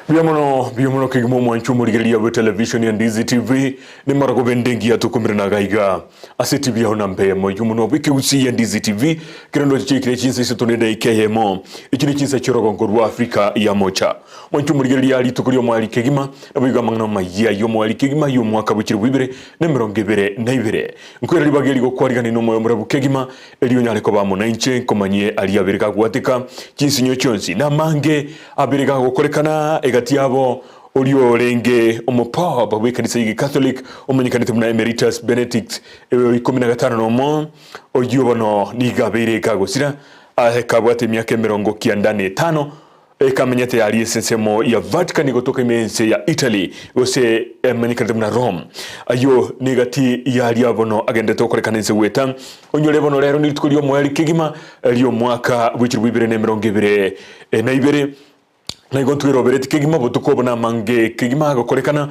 Mbuya mono, mbuya mono kegima omwancho omorigereria bwe television ya Ndizi TV, nimaragobe ende engiya tokomerana iga iga ase TV yao namba eyemo eywo mono bw'ekegusii ya Ndizi TV, kera ndoche chiaikire chinsa isato na edaika eyemo, echi ne chinsa chi'orogongo rwa Afrika ya mocha. Mwancho omorigereria rituko ri'omoerio kegima, naboigo amang'ana amayia y'omoerio kegima y'omwaka bw'echilifu ibere na emerongo ebere na ibere. Nkoira ribaga eri gokwarigania nomoyo omorabu kegima, Erio onyare koba amo nainche, nkomanyie aria abere gagwateka chinsinyo chionsi, na amange abere gagokorekana egati yabo. Oria orenge omopapa bw'ekanisa y'Egekatholik omanyekanete buna Emeritus Benedict o ikomi na gatano nomo, oyio bono nigo abeire kagosira, kabwate emiaka emerongo kianda na etano, Ekamenyete aria ase ensemo ya Vatican gotoka ime ense ya Italy gose emanyekanete buna Rome. Ayio negati yaria bono agenderete gokorekana ense goeta. Onyore bono rero nirituko ri'omoerio kegima ri'omwaka bw'echilifu ibere na emerongo ebere na ibere. Naigo ntwerobereti kegima botuko obo namange kegima agokorekana.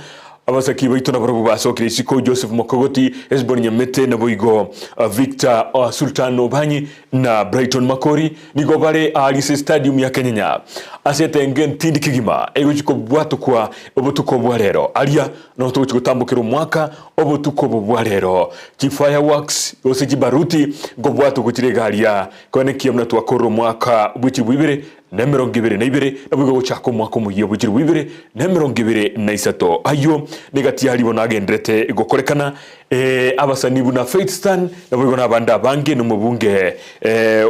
Abasaki baito nabarobwo basokire isiko, Joseph Mokogoti, Hesbon Nyamete, naboigo Victor Sultan Obanyi na Brighton Makori nigo bare aaria ase estadium ya Kenyenya ase etenge entindi kegima egochia kobwatokwa obotuko bwa rero. Aria nao togochia gotambokera omwaka obotuko obo bwa rero. Chifireworks gose chibaruti nkobwatokwa chire iga aria koenekia buna twakorire omwaka bwe chilifu ibere na emerongo ebere na ibere, naboigo gochaka omwaka omoyia bwe chilifu ibere na emerongo ebere na isato. Ayio negati y'aria bono agenderete gokorekana. Ee, abasani buna Faith Stan, naboigo nabande abange, na omobunge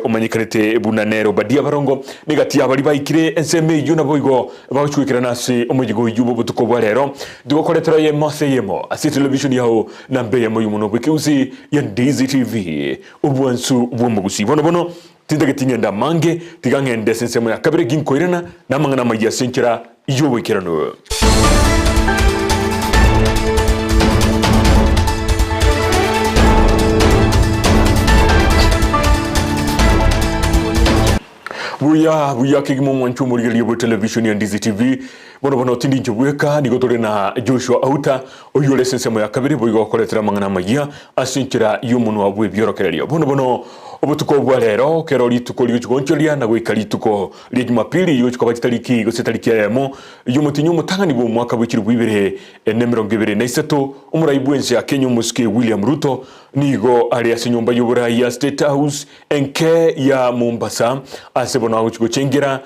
omanyekanete buna nere Obadia Barongo, negati y'abaria baikire ensemo eyio naboigo bagochia goikerana ase omoyega oyio bw'obotuko bwa rero. Ntigokoretera eyemo ase eyemo ase etelevishoni yao namba eyemo y'omonwa bw'ekegusii ya Ndizi TV, obwansu bw'omogusii. Bono bono tintageti ng'ende amange, tiga ng'ende ase ensemo ya kabere ginkoirana namang'ana amayia ase enchera y'oboikeranu. Buya buya kegima omwancho omorigereria bwe television ya Ndizi TV. Bono bono tindi inche bweka nigo tore na Joshua Auta oyio ore ase ensemo ya kabere boigo gokoretera amang'ana amayia ase enchera y'omonwa bw'ebiorokererio. Bono bono obotuko bwa rero kero rituko rigochia goonchoria na goika rituko ria Jumapili rigochia koba chitariki gose etariki eyemo y'omotienyi omotang'ani bw'omwaka bwe chilifu ibere na emerongo ebere na isato, omorai bw'ense ya Kenya omosike William Ruto nigo are ase enyomba y'oborai ya State House enke ya Mombasa ase bono agochia gochengera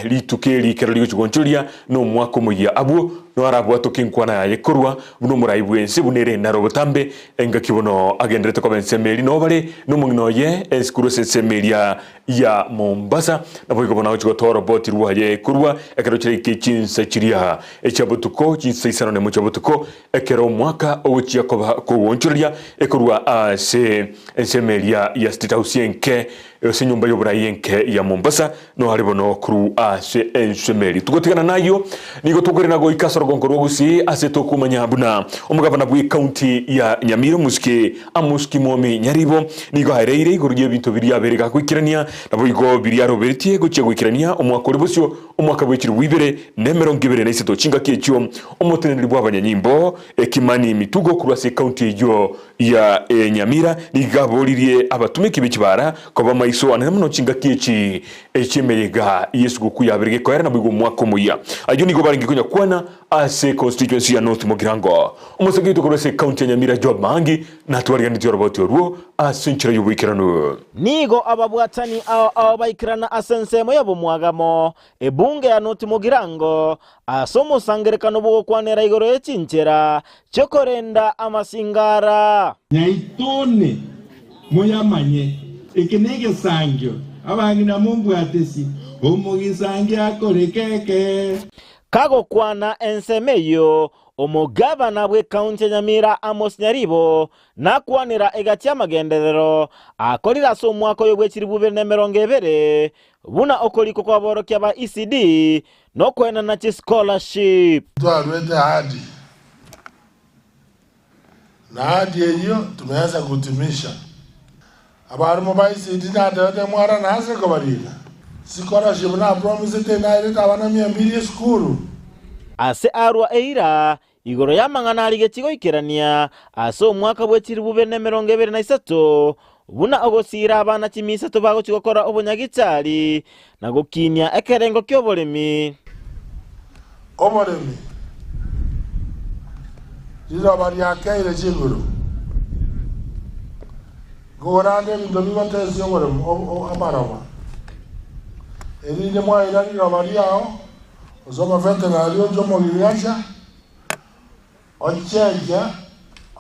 rituko eri ekero rigochia goonchoria nomwaka omoyia. Abwo nao arabwatoke enkwana yaye korwa buna omorai bw'ense buna ere naro botambe engaki bono agenderete koba ensemo eria nao bare nomong'ina oye ense korwa ase ensemo eria ya Mombasa, naboigo bono agochia gotoa oroboti rwaye korwa ekero chiraike chinsa chiria chia botuko, chinsa isano nemo chia botuko, ekero omwaka ogochia koba kogoonchoreria ekorwa ase ensemo eria ya State House enke, ase enyomba y'oborai enke ya Mombasa, nao are bono korwa ase ensemo eria. Togotigana nayio, nigo tokoirana goika ase orogongo rwa Gusii ase tokomanya buna omogabana bw'ecounty ya Nyamira omosike Amos Kimwomi Nyaribo nigo aereire igoro y'ebinto biria abere gagoikerania, naboigo biria aroberetie gochia goikerania omwaka ore bosio, omwaka bw'echilifu ibere na emerongo ebere na isato. Chingaki echio omoteneneri bw'abanyanyimbo Kimani Mitugo korwa ase ekaunti eyio ya Nyamira nigo aboririe abatumeki be chibara koba maiso anene mono chingaki echi chi'emeyega y'esuguku yabere gekoera naboigo omwaka omoyia. Ayio nigo barenge konyakwana ase constituency ya North Mugirango. Omosege oito korwa ase ekaunti ya Nyamira Job Maangi natwariganetie oroboti orwo ase enchera y'oboikeranu. Nigo ababwatani ao ao baikerana ase ensemo y'obomwagamo, ebunge ya North Mugirango, ase omosangerekano bw'ogokwanera igoro ye chinchera chi'okorenda amasingara. Nyaitone moyamanye, eke negesangio, abang'ina mombwatesi, omogisangio akore keke. Kagokwana ensemo eyio, omogavana bw'ekaunti ya Nyamira Amos Nyaribo nakwanera egati y'amagenderero akorire ase omwaka oyo bwe chilifu ibere na emerongo ebere, buna okorikwa kw'aborokia ba ECD na okoenana chischolarship. Twarwete ahadi, na ahadi eyio tumeanza kutimisha. Abarimu ba ECD natebete mwarane ase kobarika scholarship napromisete nairete abana mia mbili esukuru. Ase arua eira igoro y'amang'ana arigetie goikerania ase omwaka bwe chilifu bibere na emerongo ebere na isato, buna ogosiira abana chimisato bagochia gokora obonyagitari, na gokinia ekerengo ki'oboremi. Oboremi, riroba riakeire chiguru, nkokorande ebinto bigotesia oboremi amaroba, erinde mwaira riroba riao, gose omofetenari oche omogirigacha, ocheche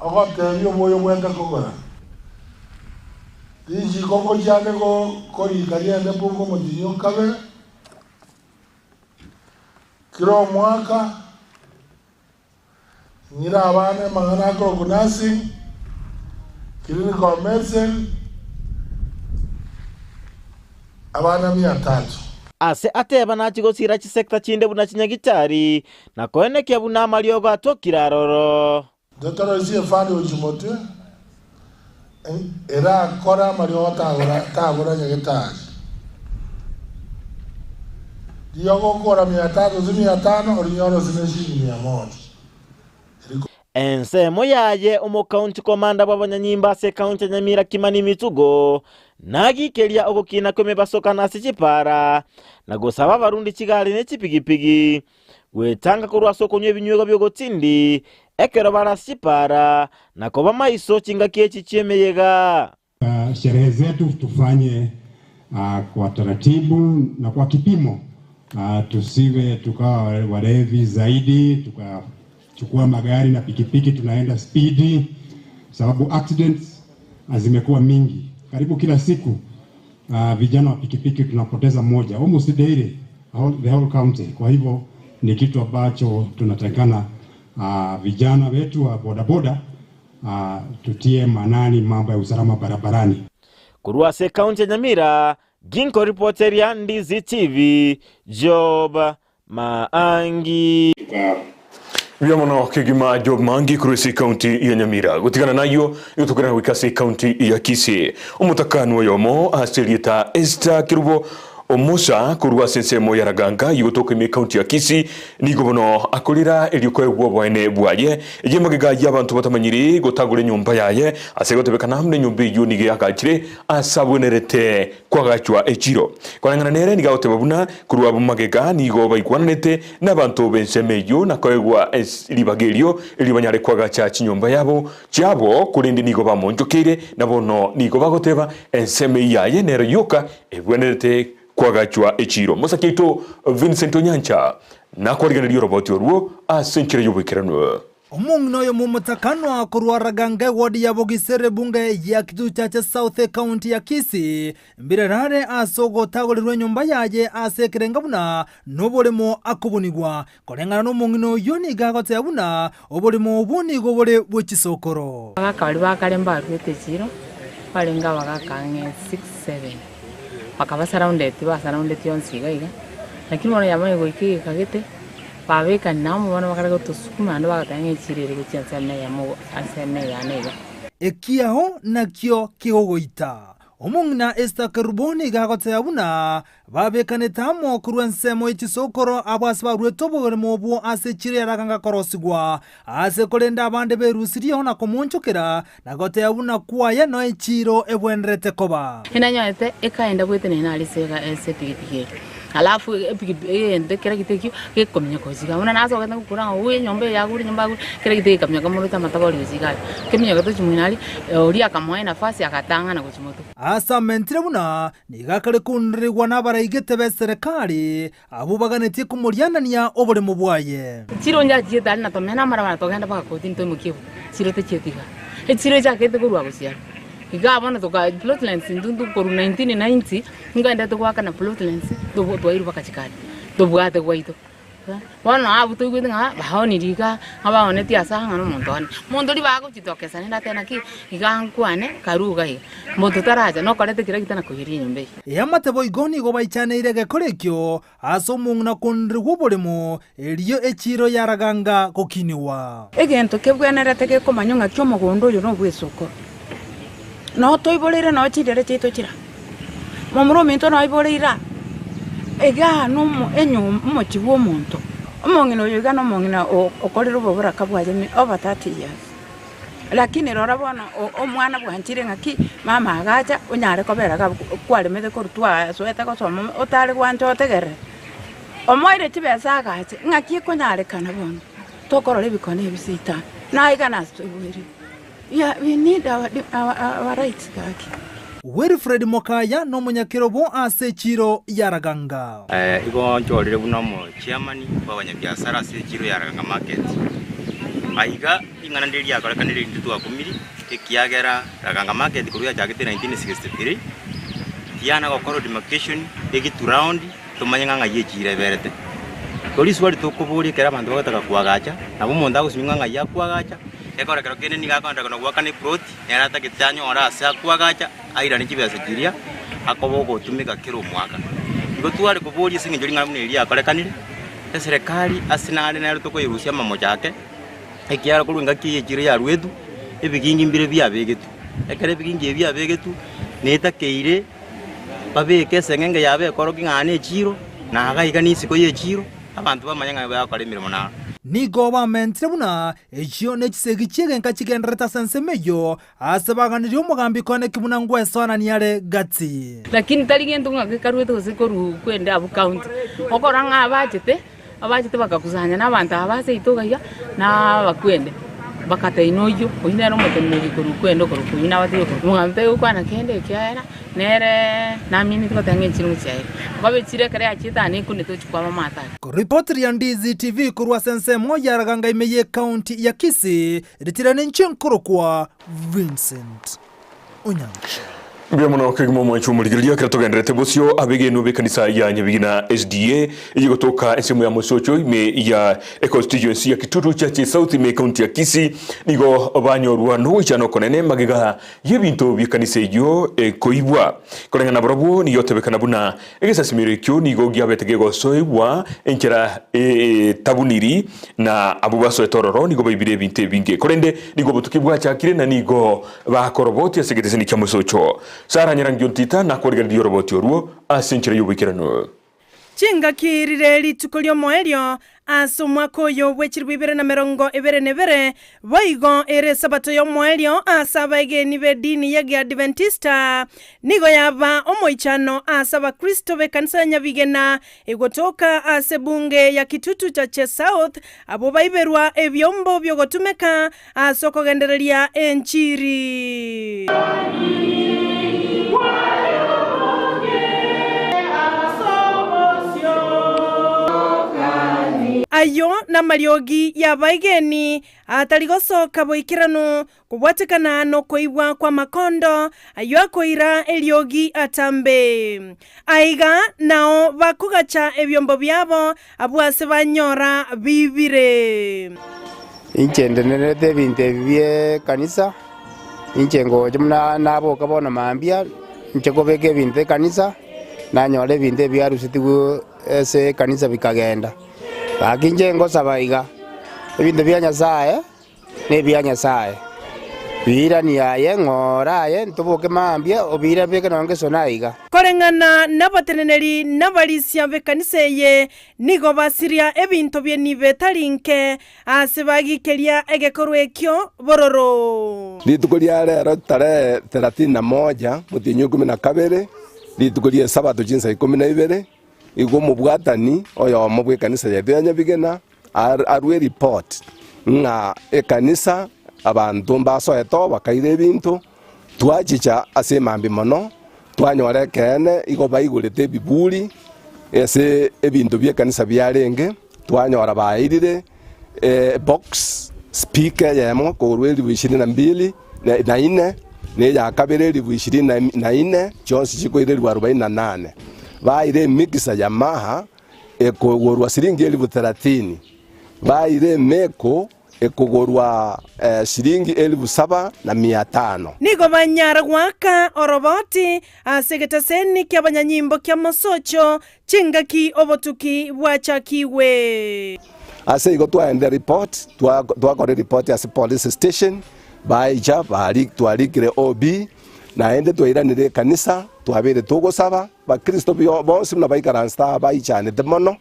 ogotebia oboyo bwete kogora. Richiko ngochiande korika riende bunga omotienyi o kabere. Kera omwaka ng'ire abana amang'ana akorokwa nursing, clinical medicine, abana mia tatu. Ase ateba nachie gosiira chisecta chinde buna chinyagitari, na koenekia buna amariogo atokire aroro. Intwe toroisie efani gochia motwe, erakore amariogo tagora tabora nyagetari. Riogo okogora mia tatu gose mia tano, orinyore ase ne shilingi mia moja. Ensemo yaye omokaunti komanda bw'abanyanyimbo ase ekaunti ya Nyamira Kimani Mitugo nagikeria ogokina kw'emebasokano ase chipara na gosaba abarundi chigari ne chipigipigi Gwetanga korwa ase okonywa ebinywegwa bi'ogotindi ekero bare ase chipara, na koba maiso chingaki echi chi'emeyega. Sherehe zetu tufanye kwa taratibu na kwa kipimo, tusiwe tukawa walevi zaidi tukachukua magari na pikipiki tunaenda spidi, sababu accidents zimekuwa mingi karibu kila siku. Vijana wa pikipiki tunapoteza moja almost daily the whole county. Kwa hivyo ni kitu ambacho tunatakikana vijana wetu wa bodaboda tutie manani mambo ya usalama barabarani. Korwa ase ekaunti ya Nyamira, Ginko ripoteria Ndizi TV, Job Maangi. Mbuya mono kegima Job Maangi korwa ase ekaunti ya Nyamira. Gotigana nayio, nigo tokoirana goika ase ekaunti ya Kisii. Omotakanu oyomo ase erieta Esther Kerubo Omusa korwa ase ensemo ya Raganga igotoka ime ekaunti ya Kisii nigo bono akorera erio koegwa oboene bwaye eye magega y'abanto batamanyiri gotagora enyomba yaye ase gotebekana buna enyomba eyio nigo eagachire ase abwenerete Kwagachwa echiro. Koreng'ana nere nigo agoteba buna korwa abwo magega nigo baigwananete nabanto b'ensemo eyio na koegwa ribaga erio, erio banyare koagacha chinyomba yabo chiabo, korende nigo bamonchokeire, na bono nigo bagoteba ensemo eyio yaye nero yoka ebwenerete koagachwa echiro. Mosake oito Vincent Onyancha nakwarigereria oroboti orwo ase enchera y'oboikeranu. Omong'ina oyomo omotakanwa korwa Raganga eward ya Bogisere ebunge ya Kitutu-Chache South ecounty ya Kisii mbirerare ase ogotagorirwa enyomba yaye ase ekerenga buna noboremo akobunigwa. Koreng'ana nomong'ina oyio nigo agoteba buna oboremo obwo nigo bore bwe chisokoro. Abagaka baria ba kare mbaruete chiiro, barenge abagaka ang'e six, seven, bakaba surrounded, basaraundeti onsi iga iga, lakini bono yamanya goika egeka gete. Babekani amo bono bakare gotosukuma naende bagateba ng'a echiro ere gochia ensemo eyemo ensemo eyane iga. Ekiao nakio kigogoita. Omong'ina Esther Kerubo nigo agoteba buna babekanete amo korwa ensemo ye chisokoro abwo ase baruete oboremo obwo ase echiro yaraganga korosigwa ase korende abande berusirie na komoonchokera na goteba buna kwaye no echiro ebwenerete koba. Inanyorete ekaenda gwetenena nare ase ase epigipigi eye, alafu epigipigi egento kera gete ekio gekominyoka gochia igaa. Buna nasogete ngokora ng'a ooh enyomba eye yagure enyomba yagure, kera gete gekaminyoka morete amatabori gochia igaa aria. Keminyokete gochia moino aria, oria akamoa enafasi agatang'ana gochia motwe. Ase amentire buna nigo akare kounderigwa nabaraigete b'eserekari abwo baganetie komorianania oboremo bwaye. Chiro njachiete aria na tomena amaraba na togenda mpaka kotini toimokie ebuku. Chiro techieti igaa. Echiro echakete korwa gochia aria. Igaa bono toka plot lines intwe intwe korwa 1990, nkaendete goakana plot lines, tobo twairwa mpaka chikari, tobwate gwaito. Bono abwo toigwete ng'a baonirie igaa, ng'a baonetie ase aa ng'a na omonto one. Monto oria bagochitokesa naende atebe naki, iga nkwane, karue iga iga. Monto taracha, nokorete kera gete na koiyeria enyomba eye. Eamate boigo nigo baichaneire egekora ekio ase omong'ina konderigwa oboremo, erio echiiro yaraganga gokinigwa. Egento kebwenerete gekomanywa ng'aki omogondo oyo nobw'esokoro. Noo toiboreire noo chindere chiaito chire aa. Momura ominto noiboreire aa, igaa nomo enyomba omochie bw'omonto. Omong'ina oyo iga nomong'ina okorire oboboraka bwaye over 30 years. Lakini rora bono omwana bwanchire ng'aki, mama agacha onyare kobera iga kwaremete korwa twasoete gosoma otare gwancha otegerere. Omoeire chibesa agache, ng'aki ekonyarekana bono tokorora ebikone ebi seitani naiga nase toiboirwe. Yeah, we need our, our, our rights gaki. Wilfred Mokaya nomonyakerobo ase echiiro ya Raganga. Igo nchorire buna omochiamani bw'abanyabiasara ase echiiro ya Raganga Market. Aiga ring'ana ndire riakorekanire rinde twakumiri, ekiagera Raganga Market korwa yachagete 1963 tiana gokora demarcation egitu round tomanye ng'a ng'ai echiiro eberete. Igo riswali tokoboria ekero abanto bagotaka koagacha, nabo omonto agosimia ng'a ng'ai akoagacha, ekero ekero kende nigo akoenderera na goakana eplot, nere atagete anyore ase akoagacha, airane chibesa chiria akoba ogotumeka kera omwaka. Igo tware koboria ase eng'encho ring'ana buna eri riakorekanire, eserekari ase nare nere tokoyerusia amamocho ake, ekiagera korwa engaki eye echiro yaruetwe, ebigingi mbire biabegetwe. Ekero ebigingi ebi biabegetwe, netakeire babeke eseng'enge yabo ekorokia ng'a aa nechiro, na iga iga nisiko y'echiro, abanto bamanye ng'a bagokora emeremo naro. Nigo bamentire buna echio nechisegi chi'egenka chigendererete ase ensemo eyio, Aase baganirie omogambi koaneki buna ngwesoanania are gati. Lakini tari gento ng'a gekaruete gose korwa kwende abwo county, okorora ng'a abachete, abachete bakakusanya na abanto aba ase seito iga iga, na abakwende, bagatebia noyio, oyio nere omoteneneri korwa kwende okorokwa oyio nabatebi okorokwa. Omogambi tari gokwana kende ekiagera, nere namineti goteba ng'a enchiri ngochia ere. Okoba echiro ekero yachiete aa nekune tochi kwaba amato aya. Koripoti ya Ndizi TV korwa ase ensemo ya Raganga ime y'Ekaunti ya Kisii, Ritira ninche nkorokwa Vincent Onyancha. Mbuya mono kegima omwanchi omorigereria ekero togendererete bosio abegenwa b'ekanisa ya Nyabigina SDA eye gotoka ensemo ya Mosocho ime ya econstituency ya Kitutu Church South ime ekaunti ya Kisii nigo banyorwa nogoichana okonene magega y'ebinto bi'ekanisa eyio ekoibwa. Koreng'ana barobwo nigo otebekana buna Egesasimero ekio nigo giabete kegosoigwa enchera etabuniri, na abwo basoete ororo nigo baibire ebinto ebinge. Korende nigo obotuki bwachakire, na nigo bakoroboti ase egeteseni kia mosocho. Sara Nyarangio Ntita nakorigereria oroboti orwo ase enchera y'oboikeranu. Chingaki rire rituko ri'omoerio Ase omwaka oyo bwe chilifu ibere na merongo ebere na ebere, boigo ere Esabato y'omoerio ase abaegeni b'edini y'Egeadventista, nigo yaba omoichano ase Abakristo b'ekanisa ya Nyabigena egotoka ase ebunge ya Kitutu Chache South, abwo baiberwa ebiombo biogotumeka ase okogendereria enchiri. Ayio namariogi y'abaegeni atari gosoka boikeranu, kobwatekana nokoigwa kw'amakondo ayio akoira eriogi atambe. Aiga nao bakogacha ebiombo biabo abwo ase banyora biibire. Inche ndenerete ebinto ebi bi'ekanisa, inche ngocha buna naboka bono mambia, inche kobeka ebinto ekanisa, nanyora ebinto ebi biarusetigwe ase ekanisa bikagenda. Gaki inche ngosaba iga, ebinto bia Nyasaye. Nebia Nyasae. Biiranie aye ng'ora aye, ntoboke mambia, obiire beke nonya ngesona aiga. Koreng'ana nabateneneri nabarisia b'ekanisa eye nigo basiria ebinto bi'enibo etari nke ase bagikeria egekorwa ekio bororo. Rituko ria rero tarehe thelathini na moja motienyi o ikomi na kabere, rituko ri'Esabato chinsa ikomi na ibere, igo omobwatani oyomo bw'ekanisa yaito ya Nyabigena Arue report ng'a ekanisa abanto mbasoete oo bakaira ebinto, twachicha ase emambia mono, twanyora ekeene igo baigorete ebiburi ase ebinto bie ekanisa biarenge, twanyora bairire ebox, speaker eyemo korwa elifu ishirini na mbili na ine, na eya kabere elifu ishirini na ine, chionsi chikoira elifu arobaini na nane. Baira emixer Yamaha. ekogorwa siringi elifu thelathini, baire emeko ekogorwa siringi elifu saba na mia tano. Nigo banyara goaka oroboti ase egetaseni ki'abanyanyimbo kia mosocho chingaki obotuki bwachakigwe. Ase igo twaende report, twakora ereport ase police station, baicha twarikire OB, naende twairanire ekanisa, twabeire togosaba. Bakristo bonsi buna baikaransete aa baichanete mono,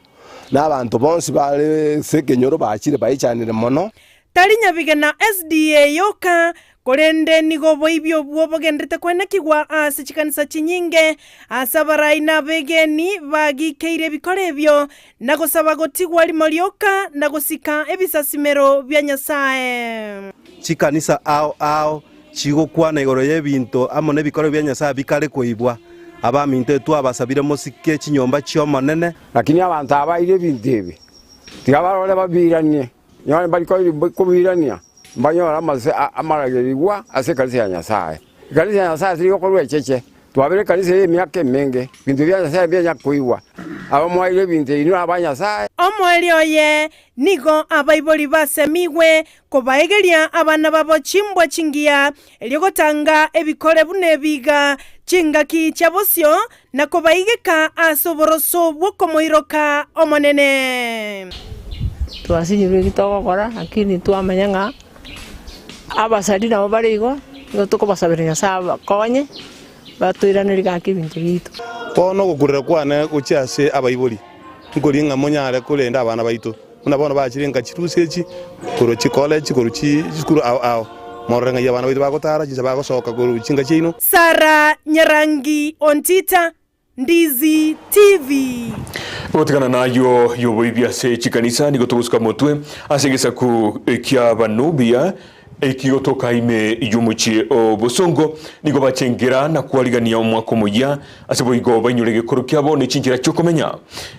na abanto bonsi bare ase ekenyoro bachire baichanire mono. Tari nyabigena SDA yoka, Korende nigo oboibi obwo bogenderete kwenekigwa ase chikanisa chinyinge, ase abarai na abegeni bagikeire ebikoro ebio, na gosaba gotigwa rimo rioka na gosika ebisasimero bia Nyasae. Chikanisa ao ao chigokwana igoro y'ebinto amo nebikoro bia Nyasae bikare koibwa. Abaminto etwabasabire mosike chinyomba chi'Omonene. Lakini abanto aba baire ebinto ebi, tiga barore babiranie, nonya mbari kobirania, mbanyore amaragerigwa ase ekanisa ya Nyasae. Ekanisa ya Nyasae teri gokorwa echeche, twabire ekanisa eye emiaka emenge, ebinto bia Nyasae mbianya koigwa. Aba mwaire ebinto inwe aba Nyasae. Omoerio oye nigo abaibori basemigwe kobaegeria abana babo chimbwa chingiya, erio gotanga ebikore buna ebiiga chingaki chia bosio, na kobaigeka ase oboroso bw'okomoiroka Omonene. Twasinyirwe eki togokora, lakini twamanya ng'a abasari nabo bare igo, nigo tokobasabera Nyasae abakonye, batoiranerie gaki ebinto biaito. Bono ogokurera kwane gochia ase abaibori, nkorie ng'a monyare korenda abana baito, buna bono bachire nka chirusa echi, korwa chicollege, korwa chisukuru ao ao, morore ng'ai abana baito bagotara, chinsa bagosoka korwa chinka chiaino. Sarah Nyarangi Ontita, Ndizi TV. Gotigana nayio y'oboibi ase chikanisa nigo togosuka motwe ase egesaku ki'Abanubia ekigotoka ime y'omochie o bosongo nigo bachengera na kwarigania omwaka omoyia ase boigo bainyore egekoro kiabo ne chinchera chi'okomenya.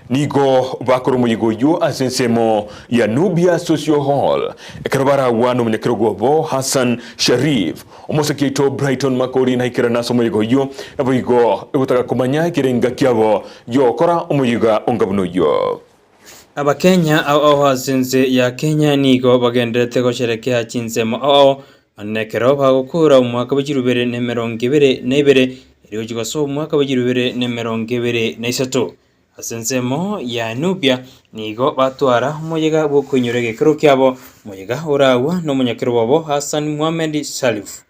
Nigo bakora omoyega oyio ase ensemo ya Nubia Social Hall ekero baragwa nomonyakerogo obo Hassan Sharif. Omosaki oito Brighton Makori naikerane ase omoyega oyio, naboigo egotaka komanya ekerenga kiabo gi'ogokora omoyega onga buna oyio. Abakenya ao ao ase ense ya Kenya nigo bagendererete gosherekea chinsemo ao ao nonya nekero bagokora omwaka bwe chilifu ibere na emerongo ebere na ibere erio gochia gosoa omwaka bwe chilifu ibere na emerongo ebere na isato. Ase ensemo ya Nubia nigo batwara omoyega bw'okoinyora egekero kiabo, omoyega oragwa nomonyakerobo obo Hassan Mohamed Sharif.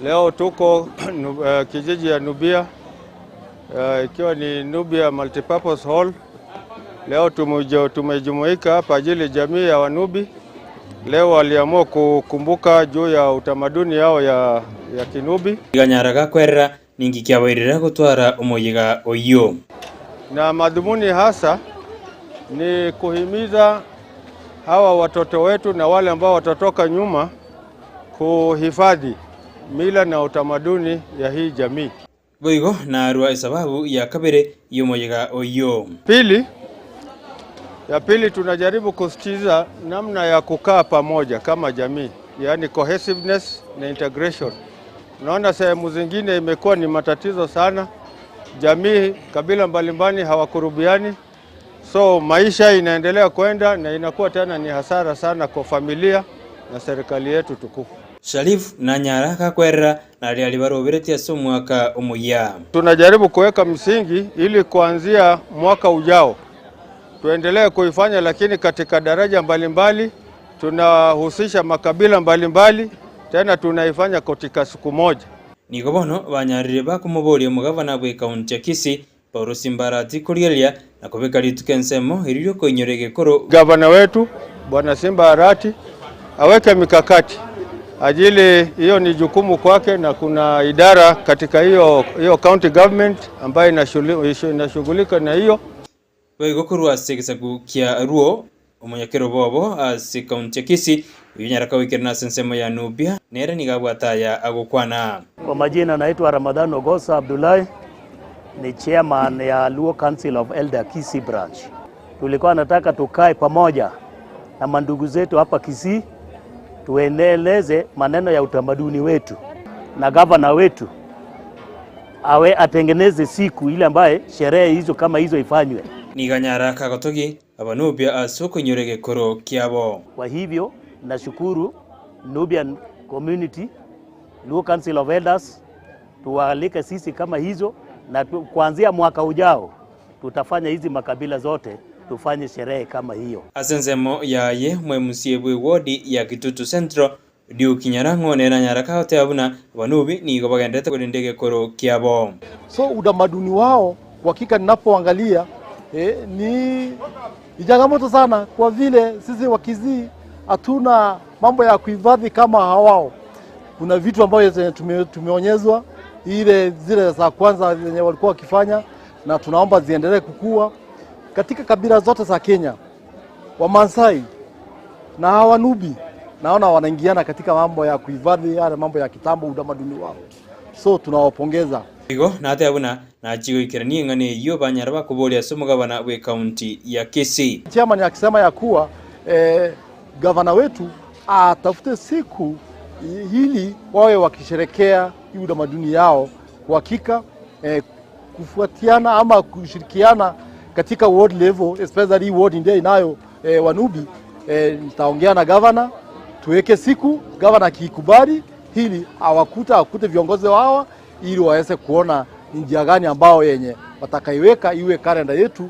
Leo tuko kijiji ya Nubia ikiwa ni Nubia Multipurpose Hall. Leo tumejumuika hapa ajili jamii ya Wanubi. Leo waliamua kukumbuka juu ya utamaduni yao ya, ya Kinubi. Iganyara gakwerera Ninki kiabairire gotwara omoyega oyio? Na madhumuni hasa ni kuhimiza hawa watoto wetu na wale ambao watatoka nyuma kuhifadhi mila na utamaduni ya hii jamii. Boigo narua esababu ya kabere y'omoyega oyio. Pili, ya pili tunajaribu kusisitiza namna ya kukaa pamoja kama jamii, yaani cohesiveness na integration. Unaona sehemu zingine imekuwa ni matatizo sana, jamii kabila mbalimbali hawakurubiani, so maisha inaendelea kwenda na inakuwa tena ni hasara sana kwa familia na serikali yetu tukufu. Sharif nanyara gakwerera naria aria baroberetie ase omwaka omoyia. Tunajaribu kuweka msingi ili kuanzia mwaka ujao tuendelee kuifanya, lakini katika daraja mbalimbali tunahusisha makabila mbalimbali mbali, tena tunaifanya katika siku moja. Nigo bono banyarire bakomoboria omogavana bw'ekaunti ya Kisii, Paul Simba Arati korigereria na kobeka rituko ensemo erio riokoinyora egekoro. Gavana wetu Bwana Simba Arati aweke mikakati ajili hiyo ni jukumu kwake, na kuna idara katika hiyo hiyo county government ambayo inashughulika na hiyo. Boigo korwa ase egesaku kia Luo, omonyakerobo obo ase ekaunti ya Kisii, oyio nyaraka goikerana ase ensemo ya Nubia, nere nigo abwate aya agokwana. Kwa majina naitwa Ramadhan Ogosa Abdullahi, ni chairman ya Luo Council of Elder Kisii branch. Tulikuwa nataka tukae pamoja na mandugu zetu hapa Kisii, tuendeleze maneno ya utamaduni wetu, na gavana wetu awe atengeneze siku ile ambaye sherehe hizo kama hizo ifanywe. Nigo anyara kagotogi Abanubia ase okoinyora egekoro kiabo. Kwa hivyo nashukuru Nubian Community, Luo Council of Elders, tuwaalike sisi kama hizo, na kuanzia mwaka ujao tutafanya hizi makabila zote tufanye sherehe kama hiyo. Ase ensemo yaye omwemusie bw'ewodi ya Kitutu Central, Duke Nyarang'o nere anyara kagoteba buna Abanubi nigo bagendererete korenda egekoro kiabo. So utamaduni wao kwa hakika ninapoangalia ni ni changamoto sana, kwa vile sisi Wakisii hatuna mambo ya kuhifadhi kama hawao. Kuna vitu ambayo zenye tume, tumeonyezwa ile zile za kwanza zenye walikuwa wakifanya, na tunaomba ziendelee kukua katika kabila zote za Kenya. Wamasai na Hawanubi naona wanaingiana katika mambo ya kuhifadhi yale mambo ya kitambo, utamaduni wao, so tunawapongeza. Igo nateba buna nachie goikerania eng'ana eyio banyara bakoboria ase omogabana bw'ekaunti ya Kisii. Chairman akisema ya kuwa eh, gavana wetu atafute siku ili wawe wakisherekea hii utamaduni yao kwa hakika eh, kufuatiana ama kushirikiana katika ward level especially ward ndio inayo eh, Wanubi eh, nitaongea na gavana tuweke siku, gavana akiikubali hili awakuta akute viongozi hawa ili waweze kuona ni njia gani ambao yenye watakaiweka iwe kalenda yetu.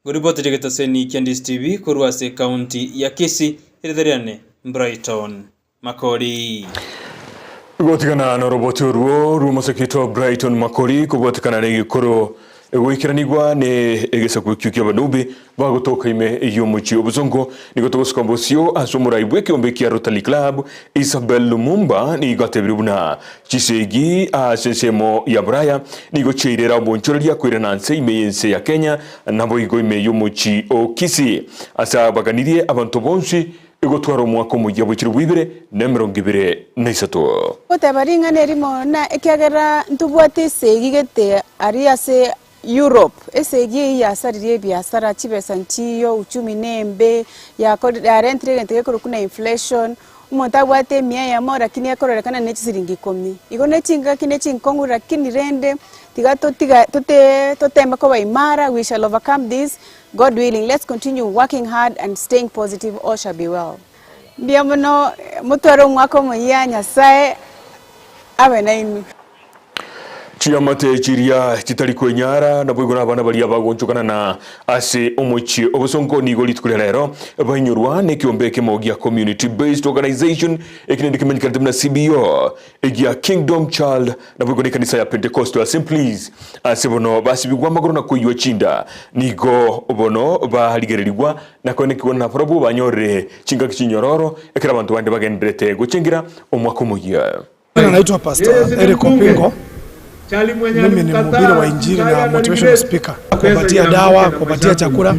Ngoripoti rigetaseni kia Ndisi TV korwa ase ekaunti ya Kisii, erieta riane Brighton Makori. Gotigana na roboti oruo ruomosekito Brighton Makori kobwatekana na egekoro egoikeranigwa ne egesaku ekio kia abanubi bagotoka ime y'omochie obosongo nigo togosuka bosio ase omorai bwa ekeombe kia Rotary Club Isabel Lumumba nigo atebire buna chisegi ase ensemo ya Buraya nigo chiairera obonchoreria koirana nse ime y'ense ya Kenya naboigo ime y'omochie o Kisii ase abaganirie abanto bonsi egotwara omwaka omoyia bwa chilifu ibere na emerongo ebere na isato. Goteba ring'ana erimo, na ekiagera ntobwate esegi gete aria ase Europe, esegi eyio yasaririe ebiasara, chibesa nchiyo, uchumi nembe, yakorire yarentire egento gekorokwa na inflation, omonto abwate emia eyemo lakini ekororekana ne chisiringi ikomi. Igo ne chingaki ne chinkong'u lakini rende tiga totiga tote toteme koba imara, we shall overcome this, God willing, let's continue working hard and staying positive, all shall be well. Mbuya mono, motware omwaka omoyia, Nyasaye abe nainwe. Chiamate chiria chitari kwenyara, naboigo nabana baria bagoonchokana na ase omochie obosongo nigo rituko ria rero bainyorwa nekiombe ekemo gia Community Based Organization eki naende kemenyekanete buna CBO egia Kingdom Child naboigo nekanisa ya Pentecostal Assemblies ase bono basibigwa amagoro na koiywa chinda nigo bono barigererigwa na koenekigwa nabarabwo banyorire chingaki chinyororo ekero abanto bande bagendererete gochengera omwaka omoyia. Naitwa Pastor Eric Opingo. Mimi ni mhubiri wa Injili na motivational speaker. Kuwapatia dawa, kuwapatia chakula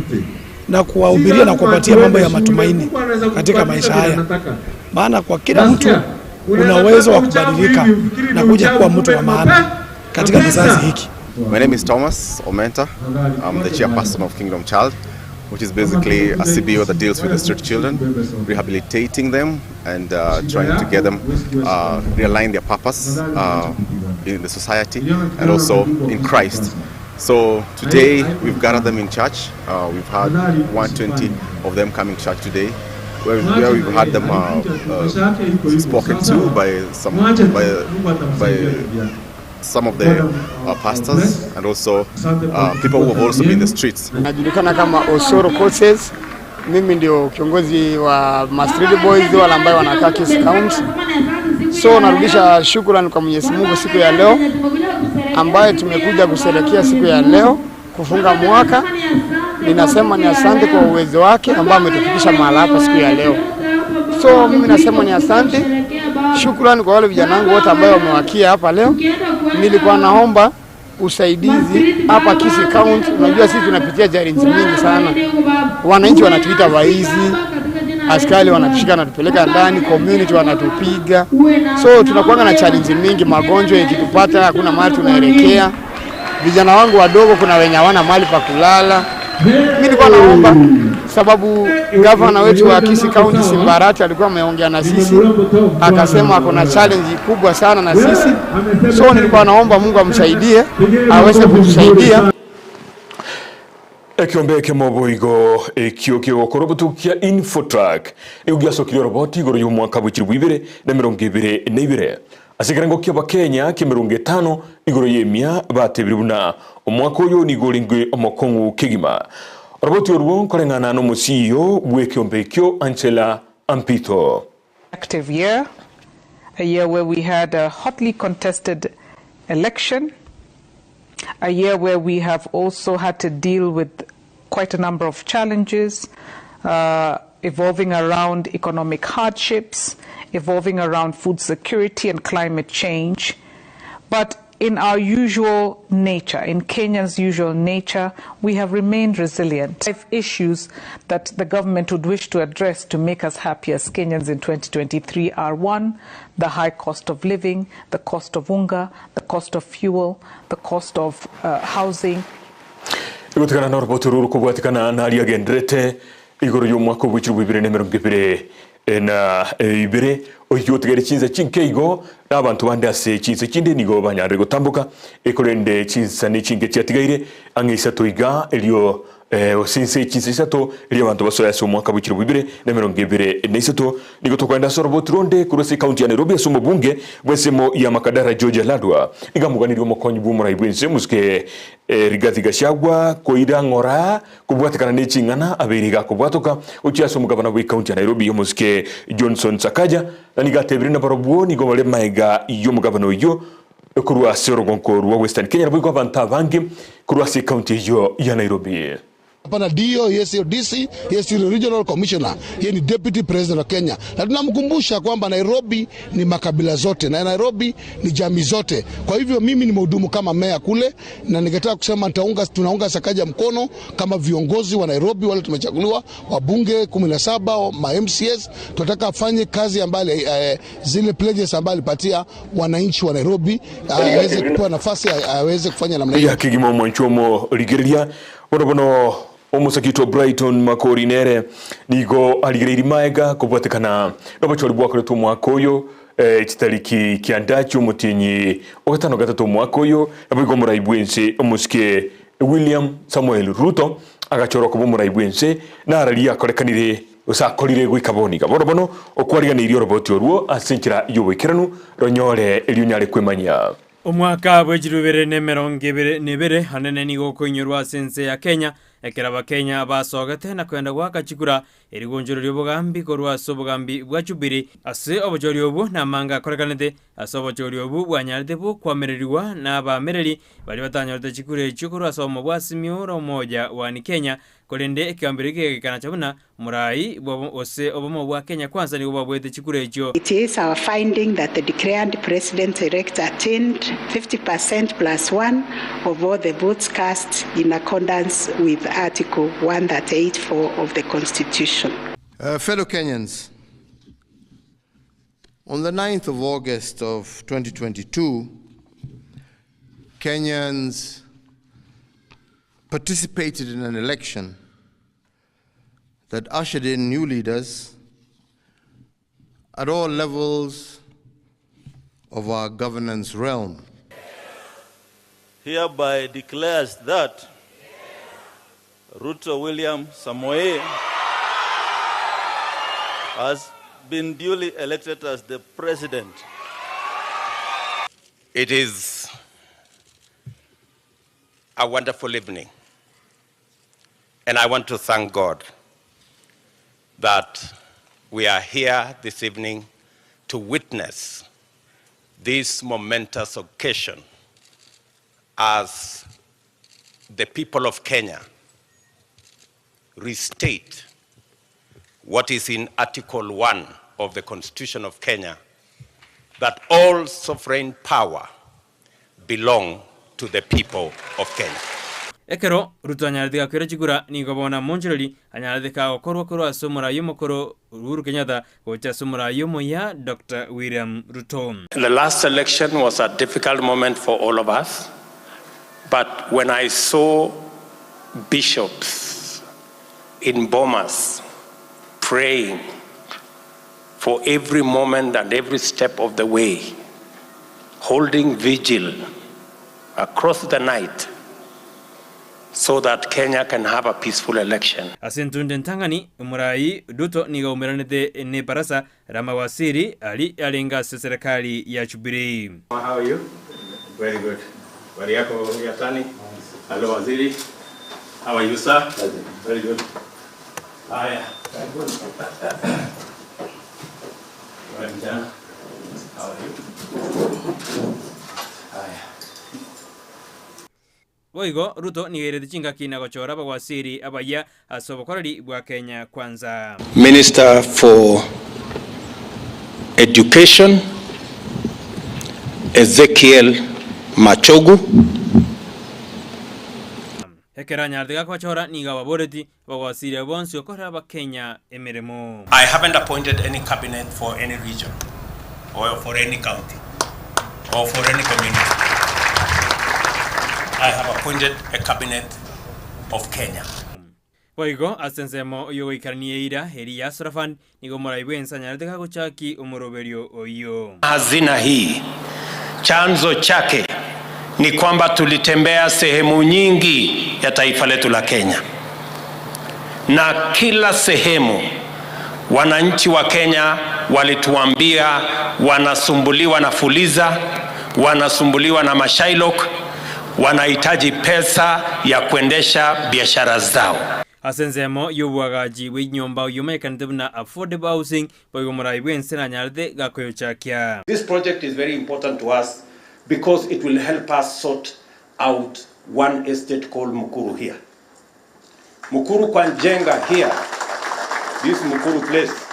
na kuwahubiria na kuwapatia mambo ya matumaini katika maisha haya, maana kwa kila mtu una uwezo wa kubadilika na kuja kuwa mtu wa maana katika kizazi hiki. My name is Thomas Omenta. I'm the chairperson of Kingdom Child, which is basically a CBO that deals with the street children, rehabilitating them and uh, trying to get them uh, realign their purpose uh, in the society and also in Christ. So today we've gathered them in church. Uh, we've had 120 of them coming to church today. Where, where we've had them uh, uh, spoken to by some by, by some of the uh, pastors and also uh, people who have also been in the streets. Najulikana kama Osoro Coaches. Mimi ndio kiongozi wa Street Boys wale ambao wanakaa Kisii County. So narudisha shukrani kwa Mwenyezi Mungu siku ya leo ambaye tumekuja kusherehekea siku ya leo kufunga mwaka. Ninasema ni asante kwa uwezo wake ambao ametufikisha mahala hapa siku ya leo. So mimi nasema ni asante, shukrani kwa wale vijana wangu wote ambao wamewakia hapa leo. Nilikuwa naomba usaidizi hapa Kisii County. Unajua sisi tunapitia challenge mingi sana, wananchi wanatuita waizi, askari wanatushika wanatupeleka ndani, community wanatupiga, so tunakuwa na challenge mingi. Magonjwa ikitupata hakuna mahali tunaelekea. Vijana wangu wadogo, kuna wenye hawana mahali pa kulala. Mimi nilikuwa naomba sababu gavana wetu wa Kisii County Simbarati alikuwa ameongea na sisi akasema kuna challenge kubwa sana na sisi, so nilikuwa naomba Mungu amsaidie aweze kutusaidia. Ekiombe ekemo boigo ekio kegokora obotukia Infotrack nigo giasokirie oroboti igoro ya omwaka bwa chilifu ibere na emerongo ebere na ibere ase ekerengo kia abakenya kia emerongo etano igoro ya emia batebire buna omwaka oyo nigo orenge omokong'u kegima oroboti orwo nkoreng'ana na omosiyo bwa ekiombe ekio Angela Ampito. Active year, a year where we had a hotly contested election, a year where we have also had to deal with quite a number of challenges uh, evolving around economic hardships, evolving around food security and climate change. But in our usual nature, in Kenya's usual nature, we have remained resilient. Five issues that the government would wish to address to make us happy as Kenyans in 2023 are one, the high cost of living, the cost of unga, the cost of fuel, the cost of uh, housing. Igotigana noroboti oru rokobwatikana naria agenderete igoro y'omwaka obwechire bwa ibere na emerongo ebere na ibere, oyio otigere chinsa chinke igo, na abanto bande ase chinsa chinde nigo banyarire gotamboka, korende chinsa nechinke chiatigaire ang'e isato iga, erio gose inse chinsa isato, erio abanto basoe ase omwaka bw'echilifu ibere na emerongo ebere na isato. Nigo tokoenda ase oroboti ronde korwa ase ekaunti ya Nairobi ase omobunge bw'ensemo ya Makadara George Ladwa. Iga amoganirie omokonyi bw'omorai bw'ense omosike Rigathi Gachagua koira ng'ora kobwatekana ne ching'ana abeire iga akobwatoka gochia ase omogabana bw'ekaunti ya Nairobi omosike Johnson Sakaja na nigo atebire nabarobwo nigo bare maega y'omogabana oyio Korwa ase orogonko rwa Western Kenya naboigo abanto abange korwa ase ekaunti eyio ya Nairobi. Hapana dio, yeye sio DC, yeye sio regional commissioner, yeye ni deputy president wa Kenya, na tunamkumbusha kwamba Nairobi ni makabila zote na Nairobi ni jamii zote. Kwa hivyo mimi ni mhudumu kama meya kule, na ningetaka kusema nitaunga, tunaunga Sakaja mkono kama viongozi wa Nairobi wale tumechaguliwa, wabunge 17 ma MCS, tunataka afanye kazi ambayo eh, zile pledges ambayo alipatia wananchi wa Nairobi aweze kupewa nafasi aweze kufanya namna hiyo. Ya kegima omwancho omo rigereria bono bono omosakito Brighton Makori nere nigo arigereiri maega kobwatekana nobochori bwakoretwe omwaka oyo eh, chitariki kianda chiomotienyi ogatano gatato omwaka oyo naboigo omorai bwense omosike William Samuel Ruto agachorwa koba omorai bwense nararia akorekanire Gose akorire goika bono iga. Bono bono okwariganeirie oroboti orwo ase enchera y'oboikeranu, ronyore erio onyare kwemanyia. Omwaka bw'echilifu ibere na emerongo ebere na ebere anene nigo okoinyorwa ase ense ya Kenya ekero abakenya basogete na koenda goaka chikura erigonchoro riobogambi korwa ase obogambi bwa Jubilee. Ase obochori obwo namanga akorekanete ase obochori obwo bwanyarete bokoamererigwa na abaamereri baria batanyorete chikura echio korwa ase obomo bwa Azimio la Umoja One Kenya Korende ekeambero gekanacha buna morai bw'obomo gose obomo bwa Kenya Kwanza nigo bwabuete chikura echio. It is our finding that the declared President-elect attained 50 percent plus one of all the votes cast in accordance with Article 138.4 of the Constitution. Uh, fellow Kenyans, on the 9th of August of 2022, Kenyans participated in an election that ushered in new leaders at all levels of our governance realm. Hereby declares that Ruto William Samoei has been duly elected as the president. It is a wonderful evening. And I want to thank God that we are here this evening to witness this momentous occasion as the people of Kenya restate what is in Article 1 of the Constitution of Kenya that all sovereign power belong to the people of Kenya. Ekero Ruto anyarete gakwera chikura, nigo bono amonchoreri anyarete kagokorwa korwa ase omorai omokoro Uhuru Kenyatta gocha ase omorai omoyia Doctor William Ruto. The last election was a difficult moment for all of us, but when I saw bishops in Bomas praying for every moment and every step of the way, holding vigil across the night so that Kenya can have a peaceful election. Ase entunde entang'ani, omorai Ruto nigo aumeranete nebarasa Ramawasiri aria arenge ase serekari ya Jubilee. How are you? Very good. Habari yako Yatani? Hello Waziri. How are you sir? Very good. Haya. Habari mchana. How are you? Haya. Boigo Ruto nigo airete chingaki na gochora abawasiri abayia ase obokoreri bwa Kenya Kwanza. Minister for Education, Ezekiel Machogu. Ekero anyarete gakochora nigo ababoreti bagwasiria bonsi gokorera Abakenya emeremo. I haven't appointed any cabinet for any region or for any county or for any community. I have appointed a cabinet of Kenya. Boigo ase ensemo y'ogoikerania eira eria ya Sorafan, nigo omorai bw'ense anyarete gagochaki omoroberio oyio. Hazina hii chanzo chake ni kwamba tulitembea sehemu nyingi ya taifa letu la Kenya, na kila sehemu wananchi wa Kenya walituambia wanasumbuliwa na Fuliza, wanasumbuliwa na mashailok, wanahitaji pesa ya kuendesha biashara zao. Ase ensemo y'oboagachi bw'enyomba oyio omanyekanete buna Affordable Housing, boigo omorai bw'ense nanyarete gakoyochakia. This project is very important to us because it will help us sort out one estate called Mukuru here. Mukuru kwa Njenga here, this Mukuru place,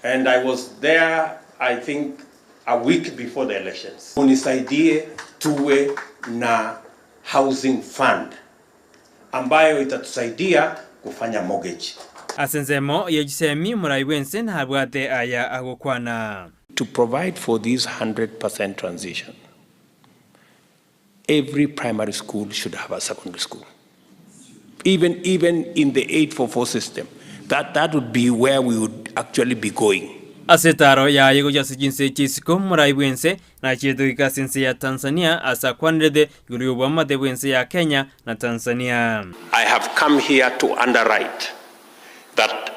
and I was there I think a week before the elections. Unisaidie tuwe na housing fund ambayo itatusaidia kufanya mortgage. Ase ensemo ye chisemi omorai bw'ense nabwate aya agokwana. To provide for this 100% transition, every primary school should have a secondary school. Even, even in the 844 system, that, that would be where we would actually be going. Ase etaro yaye gochia ase chinse chia isiko, omorai bw'ense nachiete goika ase ense ya Tanzania ase akwanerete igoro y'oboamate bw'ense ya Kenya na Tanzania. I have come here to underwrite that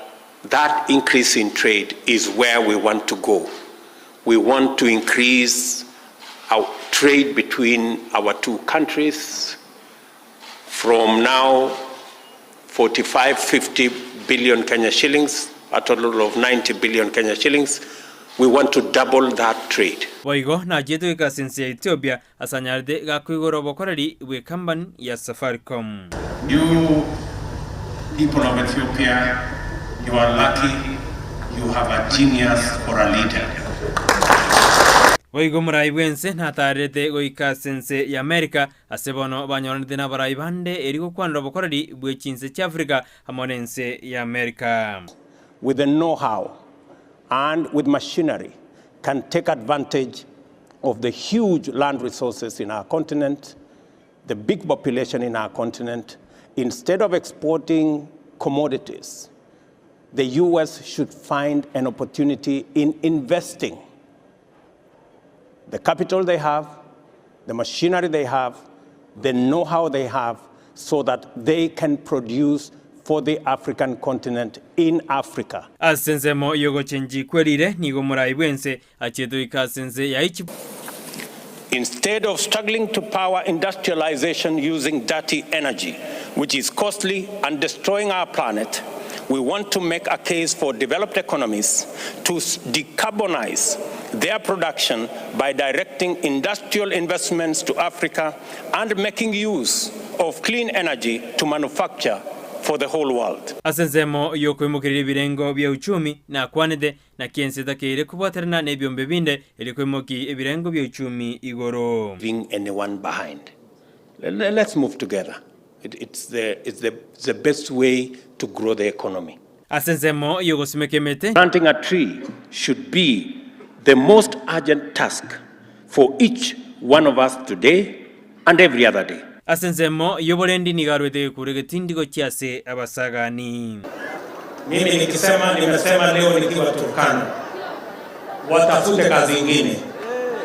that increase in trade is where we want to go. We want to increase our trade between our two countries from now 45, 50 billion Kenya shillings, a total of 90 billion Kenya shillings. We want to double that trade. Boigo nachiete goika ase ense ya Ethiopia ase anyarete gakoigora obokoreri bw'ekambani ya Safaricom. You people of Ethiopia, you are lucky you have a genius for a leader. Boigo omorai bw'ense nataarerete goika ase ense ya Amerika, ase bono banyoranete nabarai bande erio gokwanera obokoreri bwe chinse chi'Afrika amo nense ya Amerika. With the know-how and with machinery can take advantage of the huge land resources in our continent, the big population in our continent. Instead of exporting commodities, the US should find an opportunity in investing the capital they have, the machinery they have, the know-how they have, so that they can produce for the African continent in Africa. Ase ensemo y'ogochenchi kwerire nigo omorai bw'ense achiete goika ase ense ya Egypt. Instead of struggling to power industrialization using dirty energy, which is costly and destroying our planet, we want to make a case for developed economies to decarbonize their production by directing industrial investments to Africa and making use of clean energy to manufacture for the whole world. Ase ensemo y'okoimokereria ebirengo bia uchumi nakwanete, naki ense etakeire kobwaterana nebiombe binde erio koimokia ebirengo bia uchumi igoro. Leaving anyone behind. Let's move together. It, it's, the, it's, the, it's the best way to grow the economy. Ase ensemo y'ogosimeka emete. Planting a tree should be the most urgent task for each one of us today and every other day. Ase ensemo y'oborendi nigo arwete egekuro egetindi gochia ase abasagani. Mimi nikisema nimesema leo nikiwa Turkana, watafute kazi ingine,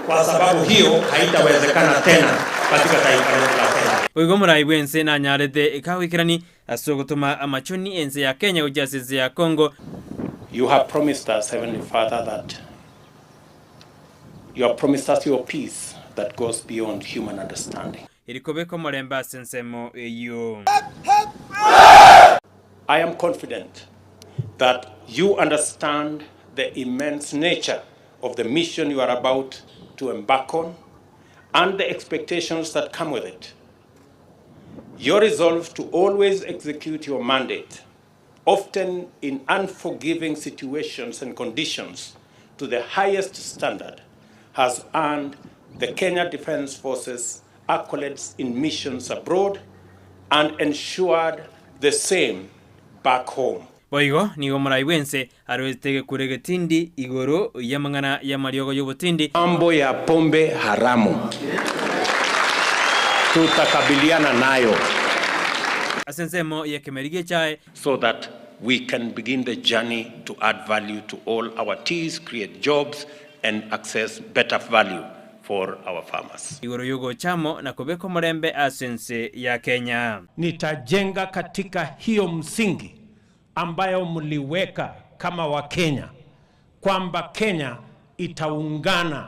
kwa sababu hiyo haitawezekana tena katika taifa letu la Kenya. Boigo omorai bw'ense nanyarete kagoikerani ase ogotoma amachoni ense ya Kenya gochia ase ense ya Congo. You have promised us, Heavenly Father, that you have promised us your peace that goes beyond human understanding. Erio kobeka omorembe ase ensemo eyio. I am confident that you understand the immense nature of the mission you are about to embark on and the expectations that come with it. Your resolve to always execute your mandate, often in unforgiving situations and conditions, to the highest standard has earned the Kenya Defence Forces accolades in missions abroad and ensured the same back home. Boigo nigo omorai bw'ense aruete egekuro egetindi igoro y'amang'ana y'amariogo y'obotindi. Mambo ya pombe haramu tutakabiliana nayo. Ase ensemo y'ekemeri gi'echae. So that we can begin the journey to add value to all our teas, create jobs and access better value for our farmers. Igoro y'ogocha amo na kobeka omorembe ase ense ya Kenya. Nitajenga katika hiyo msingi ambayo mliweka kama Wakenya kwamba Kenya itaungana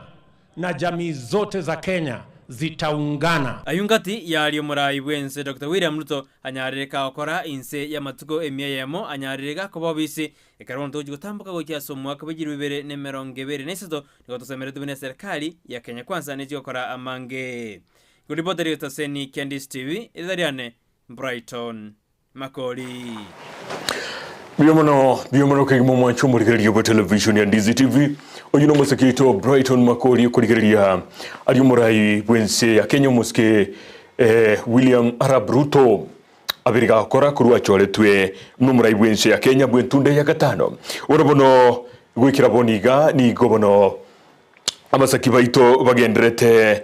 na jamii zote za Kenya zitaungana. Ayio ngati yaria omorai bw'ense Doctor William Ruto anyarire gakora inse y'amatuko emia eyemo anyarire gakoba obisi ekero bono togochia gotamboka gochia ase omwaka bwe chilifu ibere na emerongo ebere na isato nigo tosemeretwe buna eserikali ya Kenya Kwanza nechi gokora amange. Ngoripota riria Taseni kia Ndisi TV, erieta riane Brighton Makori. Mbuya mono, mbuya mono kegima omwancho omorigereria bwa television ya Ndizi TV. Oyio nomosike oito Brighton Makori okorigereria aria omorai bwense ya Kenya omosike eh, William Arap Ruto abere gakora korwa achoretwe buna omorai bwense ya Kenya bw'entunda ya gatano. Bono bono goikera bono iga nigo bono abasaki baito bagenderete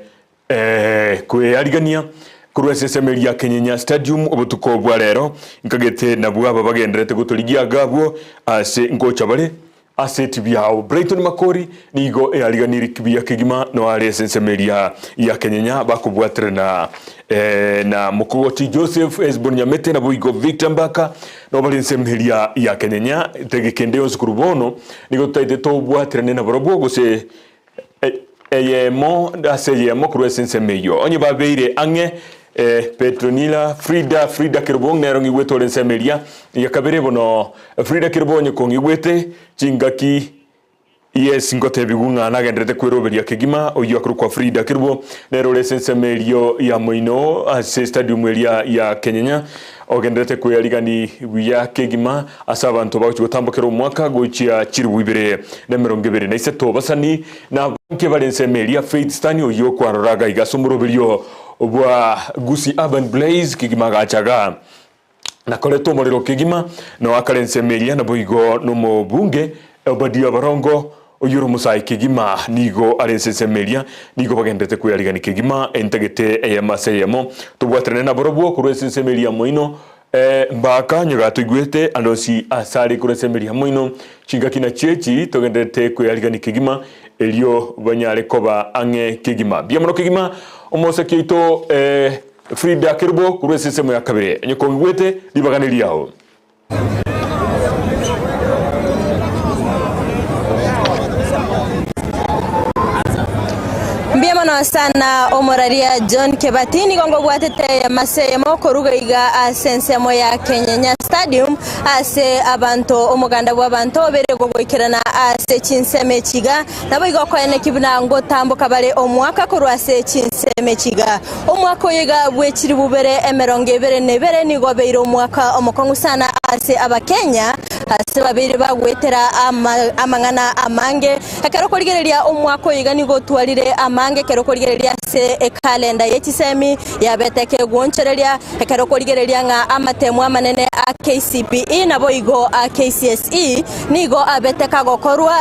Kwearigania korwa ase esemeri ya Kenyenya Stadium obotuko bwa rero, nkagete nabwo aba bagenderete gotorigia aga abwo ase ngocha bare ase etibi yao. Brighton Makori nigo eariganirie kibuya kegima no are ase ensemo eria ya Kenyenya bakobwaterana na Mokogoti Joseph, Hesbon Nyamete naboigo Victor Mbaka no bare ensemo eria ya Kenyenya. Tege kende yonsi korwa bono nigo totaete tobwaterane nabarobwo gose Eyemo ase eyemo korwa ase ensemo eyio. Onye babeire ang'e, Petronila, Frida, Frida Kerubo nero ng'igwete ore ensemo eria ya kabere bono. Frida Kerubo onye kong'igwete chingaki, yes, ngotebigwa ng'a nagenderete kweroberia kegima, oyio akorokwa Frida Kerubo, nere ore ase ensemo erio ya moino ase stadium eria ya Kenyenya, ogenderete kwearigani buya kegima ase abanto bagochia gotambokera omwaka gochia chilifu ibere na emerongo ebere na isato. Basani na abange bare ensemo eria Faith Stani oyio okwarora iga iga ase omoroberio bwa Gusii Urban Blaze kegima agacha igaa na koreta omorero kegima nao akare ensemo eria naboigo nomobunge Obadia Barongo oyio ore omosae kegima nigo are ase ensemo eria nigo bagenderete kwearigania kegima entagete eyemo ase eyemo tobwaterane nabarobwo korwa ase ensemo eria moino Mbaka onye gatoigwete ande onsi asare korwa ase emeria moino, chingaki nachio echi togendererete kwearigania kegima, erio banyare koba ang'e kegima. Mbuya mono kegima omosaki oito Frida Kerubo korwa ase ensemo ya kabere. Onye kong'igwete, ribaga neriao. Mbuya mono sana omoraria John Kebati nigo ngobwatete eyemo ase eyemo koruga iga ase ensemo ya Kenyenya Stadium ase abanto omoganda bw'abanto obere gogoikerana ase chinsemo echi iga naboigo okoeneki buna ngotamboka bare omwaka korwa ase chinsemo echi iga. Omwaka oyo iga bw'echilifu bibere emerongo ebere na ebere nigo obeire omwaka omokong'u sana ase Abakenya ase babeire bagoetera amang'ana amange. Ekero okorigereria omwaka oyo iga nigo otwarire amange ekero okorigereria ase ekalenda ye chisemi yabete ekegwonchoreria, ekero okorigereria ng'a amatemu amanene a KCPE naboigo a KCSE nigo abete kagokorwa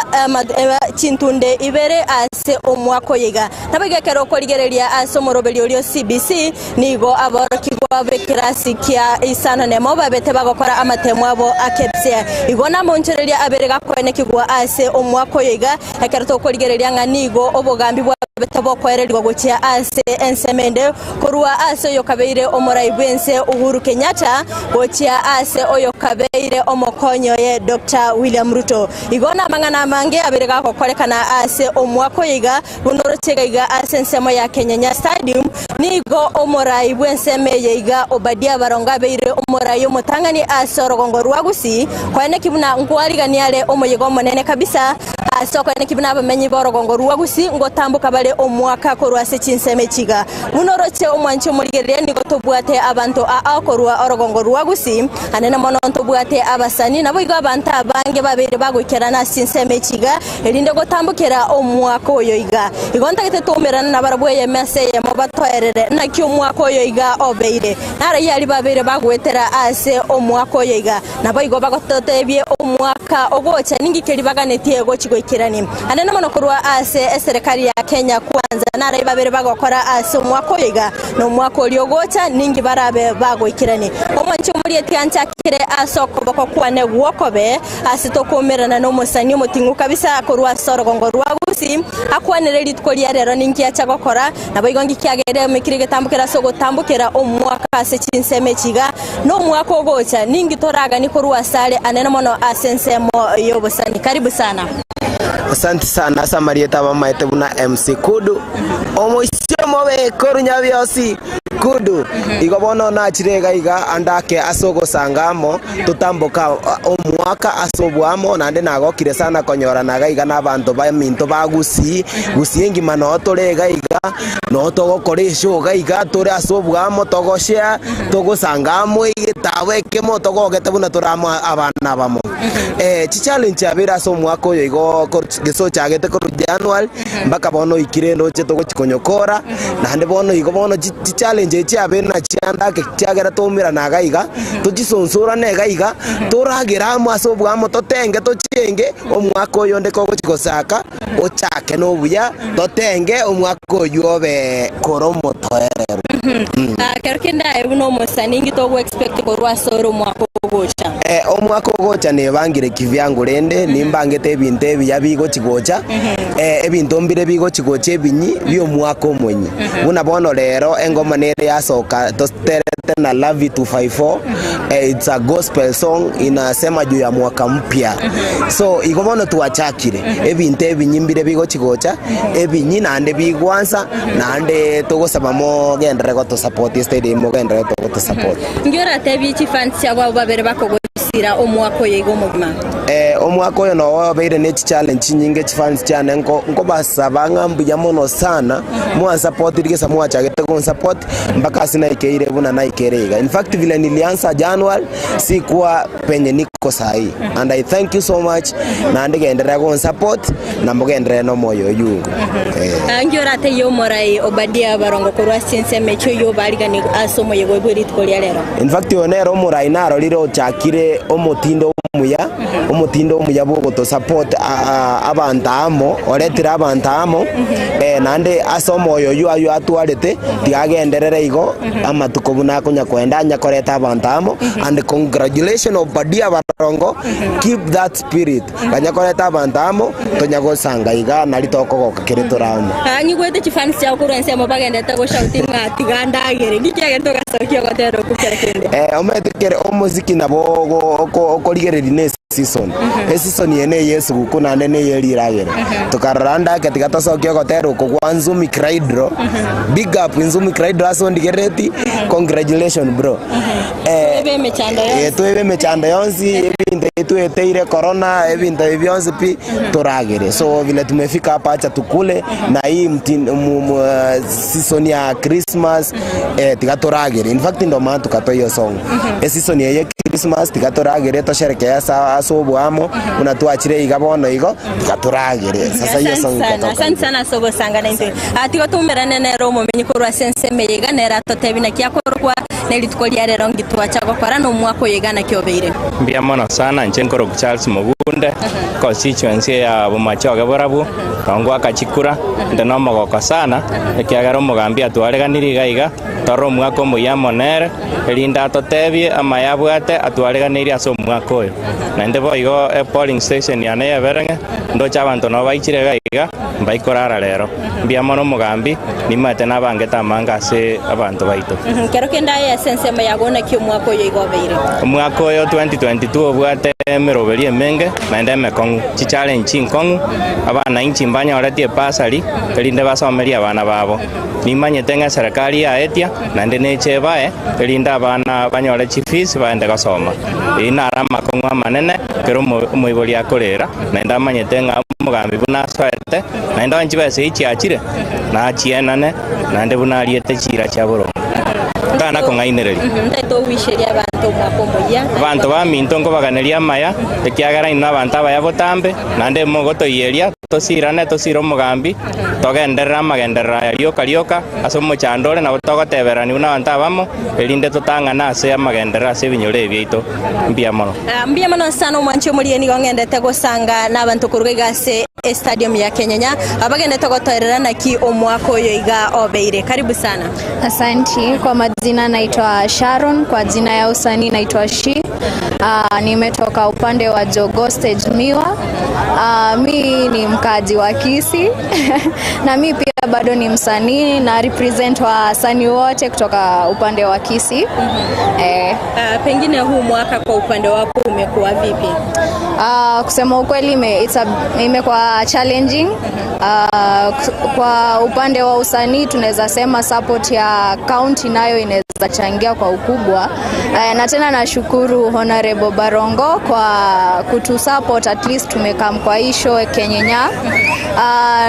chintunde ibere ase omwaka oyo iga. Naboigo ekero okorigereria ase omoroberio oria o CBC, nigo aborokigwa b'ekerasi kia isano nemo babete bagokora amatemo abo a KPSEA. Igo namonchoreria abere gakoenekigwa ase omwaka oyo iga, ekero tokorigereria ng'a nigo obogambi bwabete bokoererigwa gochia ase ensemo ende, korwa ase oyokabeire omorai bw'ense Uhuru Kenyatta gochia ase oyokabeire omokonyi oye Doctor William Ruto. Igo namang'ana amange abere gagokorekana ase omwaka oyo iga, Buna oroche iga iga ase ensemo ya Kenyenya Stadium, nigo omorai bw'ensemo eye iga Obadia Barongo abeire omorai omotang'ani ase orogongo rwa Gusii, koeneki buna nkwarigania are omoyega omonene kabisa. Ase okoeneki buna abamenyi b'orogongo rwa Gusii ngotamboka bare omwaka korwa ase chinsemo echi iga. Buna oroche omwanchi omorigereria nigo tobwate abanto aa korwa orogongo rwa Gusii, anene mono ntobwate abasani, naboigo abanto abange babeire bagoikerana ase chinsemo echi iga, erinde gotambokera omwaka oyo iga. Igo ntagete toumerane nabarabwo eyemo ase eyemo batoerere naki omwaka oyo iga obeire. Naraiyo aria babeire bagoetera ase omwaka oyo iga. Naboigo bagototebie omwaka ogocha ninki keria baganetie gochi goikerania. Anene mono korwa ase eserekari ya Kenya Kwanza narai babere bagokora ase omwaka oyo iga, na omwaka oria ogocha ninki barabe bagoikerania. Omwanchi omorieti anchakire ase okoboko kwane gwokobe ase tokoumerana nomosani omoting'u kabisa korwa ase orogongo rwa Gusii akwanere rituko ria rero ninki acha gokora. Naboigo ngikiagere emekire egetambokera ase ogotambokera omwaka ase chinsemo echi iga. Nomwaka ogocha, ninki toraganie korwa asare anene mono ase ensemo y'obosani? Karibu sana. Asanti sana ase amarieta abamaete buna MC Kudu, omoisia omobe korwa Nyabiosi Kudu. Igo bono nachire iga iga ande ake ase ogosanga amo totamboka omwaka ase oboamo naende nagokire sana konyorana iga iga na abanto baminto ba Gusii, Gusii engima noo tore iga iga. Noo togokora eshow iga iga tore ase oboamo togoshare, togosanga amo egetabo ekemo togogete buna tore amo abana abamo. Chichallenge chiabeire ase omwaka oyo igo gese ochagete korwa January mpaka bono oikire ndoche togochi konyokora, naende bono igo bono chichallenge echi chiabeire nachianda ake ekiagera twaumerana iga iga, tochisonsorane iga iga, toragere amo ase oboamo totenge tochenge omwaka oyo onde kogochi gosaka. Ochake nobuya, totenge omwaka oyio obe kore omotoereru. Ekero kende aye buna omosani inki togo expect korwa ase ore omwaka ogocha? Omwaka ogocha nebangire kivyangu rende nimbangete ebinto ebiya bigochi gocha, ebinto mbire bigochi gocha ebinyi bi'omwaka omonyi. Buna bono rero engoma nere yasoka toterete na Lavi 254, it's a gospel song inasema juu ya mwaka mpya. So igo bono twachakire. Ebinto ebinyi mbire bigochi gocha, ebinyi naende bigwansa, naende togosaba mogenderere gotosupport instead mogenderere gotosupport. Inki oratebie chifans chiago abwo babere bakogosira omwaka oyo iga omogima? Omwaka oyo nogo obeire ne chichallenge chinyinge chifans chiane nko nkobasaba ng'a mbuya mono sana, mwansupportiri gesa mwachagete gonsupport mpaka ase naikeire buna naikeire iga. In fact vile nilianza January sikuwa penye niko sahi and I thank you so much naende genderera gonsupport na mogenderere nomoyo oyio eh. Inki oratebie omorai Obadia Barongo korwa ase chinsemo echio oyio obariganie ase omoyega bwe rituko ria rero? In fact oyo nere omorai narorire ochakire omotindo omuya, omotindo omuya bwogotosupport abanto amo, oretire abanto amo, naende ase omoyo oyio ayio atwarete, tiga agenderere igo. Amatuko buna akonya koenda anya koreta abanto amo and congratulation Obadia Barongo keep that spirit ganya koreta abanto amo tonya gosanga iga nari tokogoka kere tore amo. Ng'igwete chifans chiao korwa ensemo bagendete goshouti ng'a tiga ndagere. Nki kiagete ogasokia ogotera okwo kera kende? Omanyete kere omosiki nabo okorigereria ne season. Eseason eye neye esuguku naende neye riragero. Tokarora ande ake tiga tosokie ogotera oko gwa Nzumi Craidro. Big up Nzumi Craidro ase ondigerereti, congratulation bro. Twebe emechando yonsi. Twebe emechando yonsi, ebinto ebi tweteire corona, ebinto ebi bionsi pi, toragere. So vile tumefika hapa acha tukule na hii season ya Christmas tiga toragere. In fact ndo maana tukatoa hiyo song. Eseason eye Christmas tiga toragere tosherekee ase ase oboamo buna twachire iga bono igo tiga toragere. Sasa hiyo Asante song sana, ikatoka asante sana ase ogosangana intwe. Ah, tiga toumerane nere omomenyi korwa ase ensemo eye iga nere atotebie naki akorokwa ne rituko ria rero nki twacha gokora na omwaka oyo iga naki obeire. Mbuya mono sana inche nkorokwa Charles Mogunde, constituency ya Bomachoge Borabu, tongwaka chikura, inde nomogoko sana, ekiagera omogambi atwareganirie iga iga, Tore omwaka omoyia amo nere, erinde atotebie amaya abwate atwareganeirie ase omwaka oyo. Naende boigo epolling station yane y'Ebereng'e, ndoche abanto nabo baichire iga iga, Mbaikorara rero. Mbuya mono omogambi, nimanyete nabangete amange ase abanto baito. Kero kende aye ase ensemo yago naki omwaka oyo igo obeire? Omwaka oyo 2022 obwate emeroberi emenge naende emekong'u, chichallenge chinkong'u, abanainchi mbanyoreti ebasari erinde basomerie abana babo. Nimanyete ng'a eserekari yaetia naende neche ebae erinde abana banyore chifees baende gosoma. Eyio naro amakong'u amanene ekero omoibori akorera naende amanyete ng'a omogambi buna asoete naende onye chibesa echi chiachire nachienane naende buna ariete chiira chia boronge. Tana kong'ainereria. Abanto baminto nkobaganeria amaya, ekiagera inwe nabanto abaya botambe, naende mogotoiyeria tosirane tosire omogambi, togenderere amagenderero aya rioka rioka ase omochando ore nabo togotebereraniwa nabanto abamo, erinde totang'ane ase amagenderero ase ebinyoro ebi biaito. Mbuya mono. Mbuya mono sana omwanchi omorigia nigo ng'endete gosanga nabanto koruga iga ase estadium ya Kenyenya abagendete gotoerera naki omwaka oyo iga obeire. Karibu sana. Asanti, kwa majina naitwa Sharon, kwa jina ya usanii naitwa She. Nimetoka upande wa Jogoo Stage Miwa. Mi ni mkaaji wa Kisii na mi pia bado ni msanii na represent wasanii wote kutoka upande wa Kisii. Pengine huu mwaka kwa upande wako umekuwa vipi? Kusema ukweli imekuwa challenging. Kwa upande wa usanii tunaweza sema support ya county nayo inaweza changia kwa ukubwa. Na tena nashukuru Honorable Barongo kwa kutusupport, at least tumekam kwa hii show Kenyenya.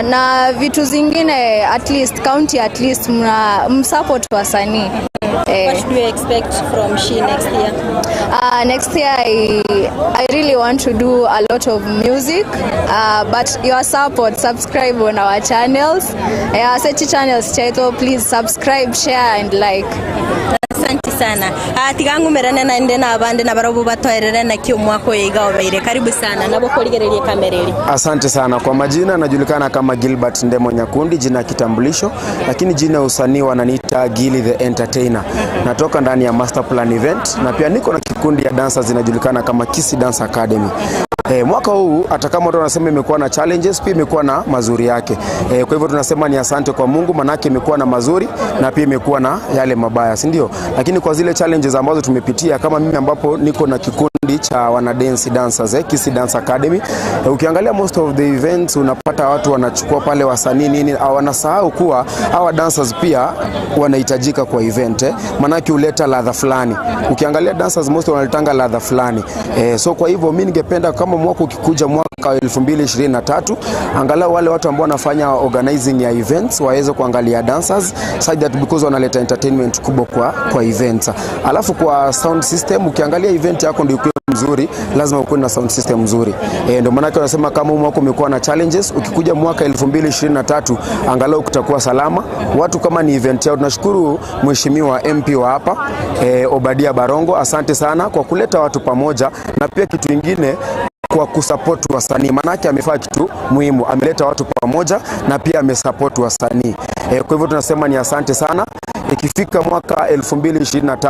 Na vitu zingine at least county at least mna msupport wasanii. What do you expect from She next year? Next year I really want to do a lot of music, but your support, subscribe on our channels. Sechi channels chaito, please subscribe, share and like. Asante sana. Tiga ng'umerane naende na abande na barobwo batoerere naki omwaka oyo iga obeire. Karibu sana nabo korigereria kamera eri. Asante sana. Kwa majina najulikana kama Gilbert Ndemo Nyakundi, jina kitambulisho, lakini jina usanii wananiita Gilly the Entertainer. Natoka ndani ya Master Plan Event na pia niko na kikundi ya dancers zinajulikana kama Kisii Dance Academy. Mwaka huu hata kama watu wanasema imekuwa na challenges, pia imekuwa na mazuri yake. Kwa hivyo tunasema ni asante kwa Mungu, manake imekuwa na mazuri na pia imekuwa na yale mabaya, si ndio? Lakini kwa zile challenges ambazo tumepitia, kama mimi ambapo niko na kikundi cha wana dance dancers, Kisii Dance Academy. Ukiangalia most of the events unapata watu wanachukua pale wasanii nini, wanasahau kuwa hawa dancers pia wanahitajika kwa event, manake huleta ladha fulani. Ukiangalia dancers most wanaletanga ladha fulani. So kwa hivyo mimi ningependa kama mwaka ukikuja mwaka wa 2023 angalau wale watu ambao wanafanya organizing ya events waweze kuangalia dancers such that because wanaleta entertainment kubwa kwa events. Alafu kwa sound system, ukiangalia event yako ndio ikuwe mzuri, lazima ukuwe na sound system mzuri. Ndio maana yake wanasema kama huu mwaka umekuwa na challenges, ukikuja mwaka 2023 angalau kutakuwa salama. Watu kama ni event yao, tunashukuru Mheshimiwa MP wa hapa Obadia Barongo, asante sana kwa kuleta watu pamoja, na pia kitu kingine kwa kusupport wasanii, manake amefanya kitu muhimu, ameleta watu pamoja na pia amesupport wasanii. Kwa hivyo tunasema ni asante sana. Ikifika mwaka 2023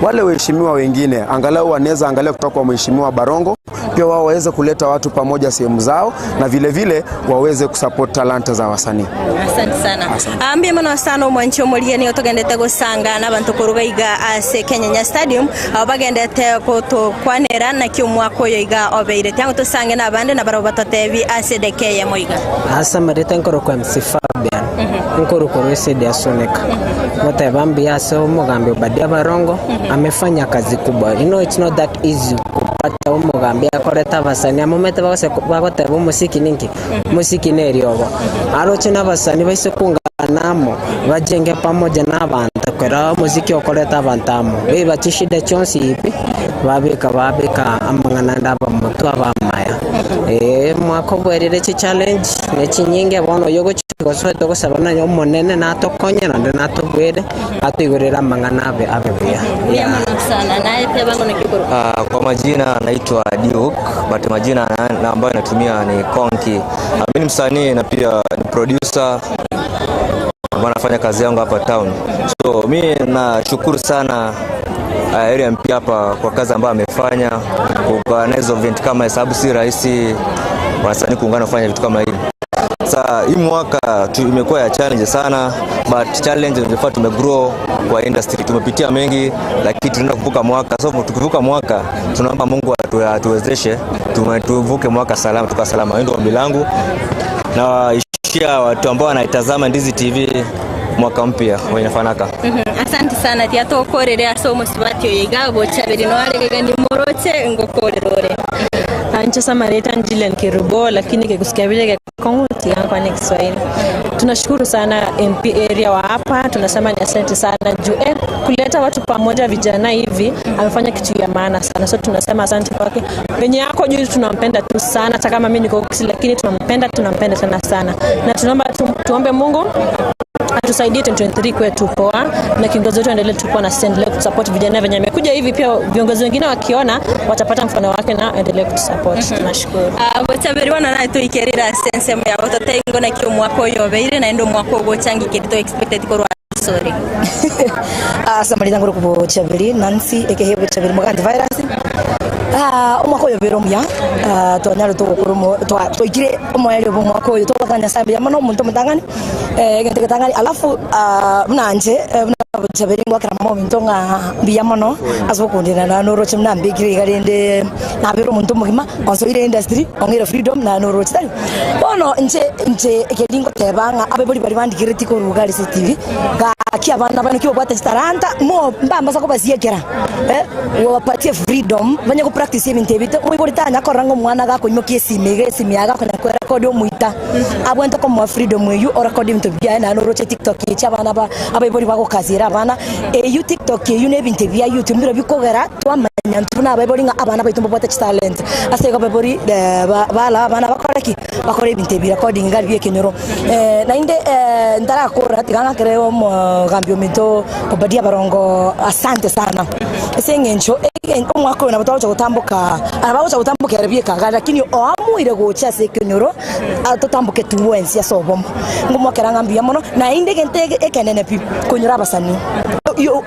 wale waheshimiwa wengine angalau wanaweza angalia kutoka kwa Mheshimiwa Barongo, pia wao waweze kuleta watu pamoja sehemu zao na vile vile waweze kusupport talanta za wasanii. Asante sana. Asante. Ambie mono sana omwanchi omoria nigo togendete gosanga n'abantu koruga iga ase Kenyenya Stadium, abo bagendete gotokwanera naki omwaka oyo iga obeire. Tiango tosange n'abande na barabwo batotebi ase edeke eyemo iga. Ase amareta nkorokwa MC Fabian, nkorokwa Rwesedi Asoneka. Goteba mbuya ase omogambi Obadia Barongo, amefanya kazi kubwa. You know it's not that easy kupata omogambi akorete abasani amomete bagoteba omosiki ninki? Omosiki neriogo. Aroche na abasani baise kungana amo, bajenge pamoja na abanto, kera omosiki okorete abanto amo. Beba chishida chionsi ipi, babeka, babeka amang'ana ande abamotu abamaya. Mwaka obwerire chi challenge, ne chinyinge bono oyo gochi gosoete gosaba naye omonene natokonye naende natobwere, atoigorere amang'ana abe buya. Buya mono sana. Naye teba ngono kikoro. Kwa majina naitwa Duke, but majina na ambayo natumia ni Konki. Mimi ni msanii na pia ni producer ambaye nafanya kazi yangu hapa town. So mimi nashukuru sana area MP hapa kwa kazi ambayo amefanya kuorganize event kama hii, sababu si rahisi wasanii kuungana kufanya vitu kama hivi. Sa hii mwaka tu, imekuwa ya challenge sana but challenge imefaa tumegrow kwa industry, tumepitia mengi lakini tunaenda kuvuka mwaka. So tukivuka mwaka tunaomba Mungu atu, atuwezeshe tume- tuvuke mwaka salama, tuka salama. Hiyo ndio ombi langu na ishia watu ambao wanaitazama Ndizi TV mwaka mpya wenye fanaka. Asante sana tiga tokorere ase omosubati oyo iga gochaberi noaregege ndimoroche ngokorera ore. Ancho Samarita Jillian Kerubo, lakini kikusikia vile ya Kongo tiga ni Kiswahili. Tunashukuru sana MP area wa hapa, tunasema ni asante sana juu kuleta watu pamoja vijana hivi amefanya kitu ya maana sana, so tunasema asante kwake. Venye yako juu tunampenda tu sana, hata kama mimi niko Kisii, lakini tunampenda tunampenda tena sana, na tunaomba tu, tuombe Mungu atusaidie 2023 kwetu poa, na kiongozi wetu aendelee tu kuwa na sisi, aendelee kutusupport vijana venye amekuja hivi. Pia viongozi wengine wakiona watapata mfano wake na aendelee kutusupport. Tunashukuru. Gochaberi bono naye toikerire ase ensemo yabo totaigo naki omwaka oyo obeire naende omwaka ogochangikeri to expected korwa asore. Samarita ngoro kubochaberi Nancy ekehe bochaberi moga antivirus. Omwaka oyo obere omuya, twanyare togokora omo twa twaikire omoerio bwa omwaka oyo togotanya Nyasaye mbuya mono omonto omotang'ani, egento egetang'ani alafu buna inche buna bochaberi ngwakera mama ominto ng'a mbuya mono ase okondenda naye noroche buna mbekire iga rende nabere omonto omogima onsoire industry ong'eire freedom naye noroche tari. Bono inche inche ekeri ngoteba ng'a abaibori baria bandikereti korwa iga ase etibi, gaki abana bane ki obwate chitalanta mo mbambasa kobasiekera wabapatie freedom banye go practice ebinto ebi omoibori tanya korora ng'a omwana gakoimokia esimi iga esimi yaye gakonya koerekodia omoita abwenerete komoa freedom eywo orekodi ebinto biaye naende oroche tiktok echi abana ba abaibori bagokasiera abana eywo tiktok eywo na ebinto ebi bia youtube mbirobio bikogera twamanya intwe buna abaibori ng'a abana baito mbabwate chitalent ase igo abaibori ba balaba abana bakore ki? Bakore ebinto ebi recording iga bia ekenyoro. Naende ntarakora tiga ng'akere omogambi ominto Obadia Barongo asante sana ase eng'encho omwaka oyo nabo twagocha gotamboka aba bagocha gotamboka ere bieka iga lakini oamuire gocha ase ekenyoro totamboke twensi ase obomo. Ngomwakera ng'a mbuya mono naende egento ekenene pi konyora abasanii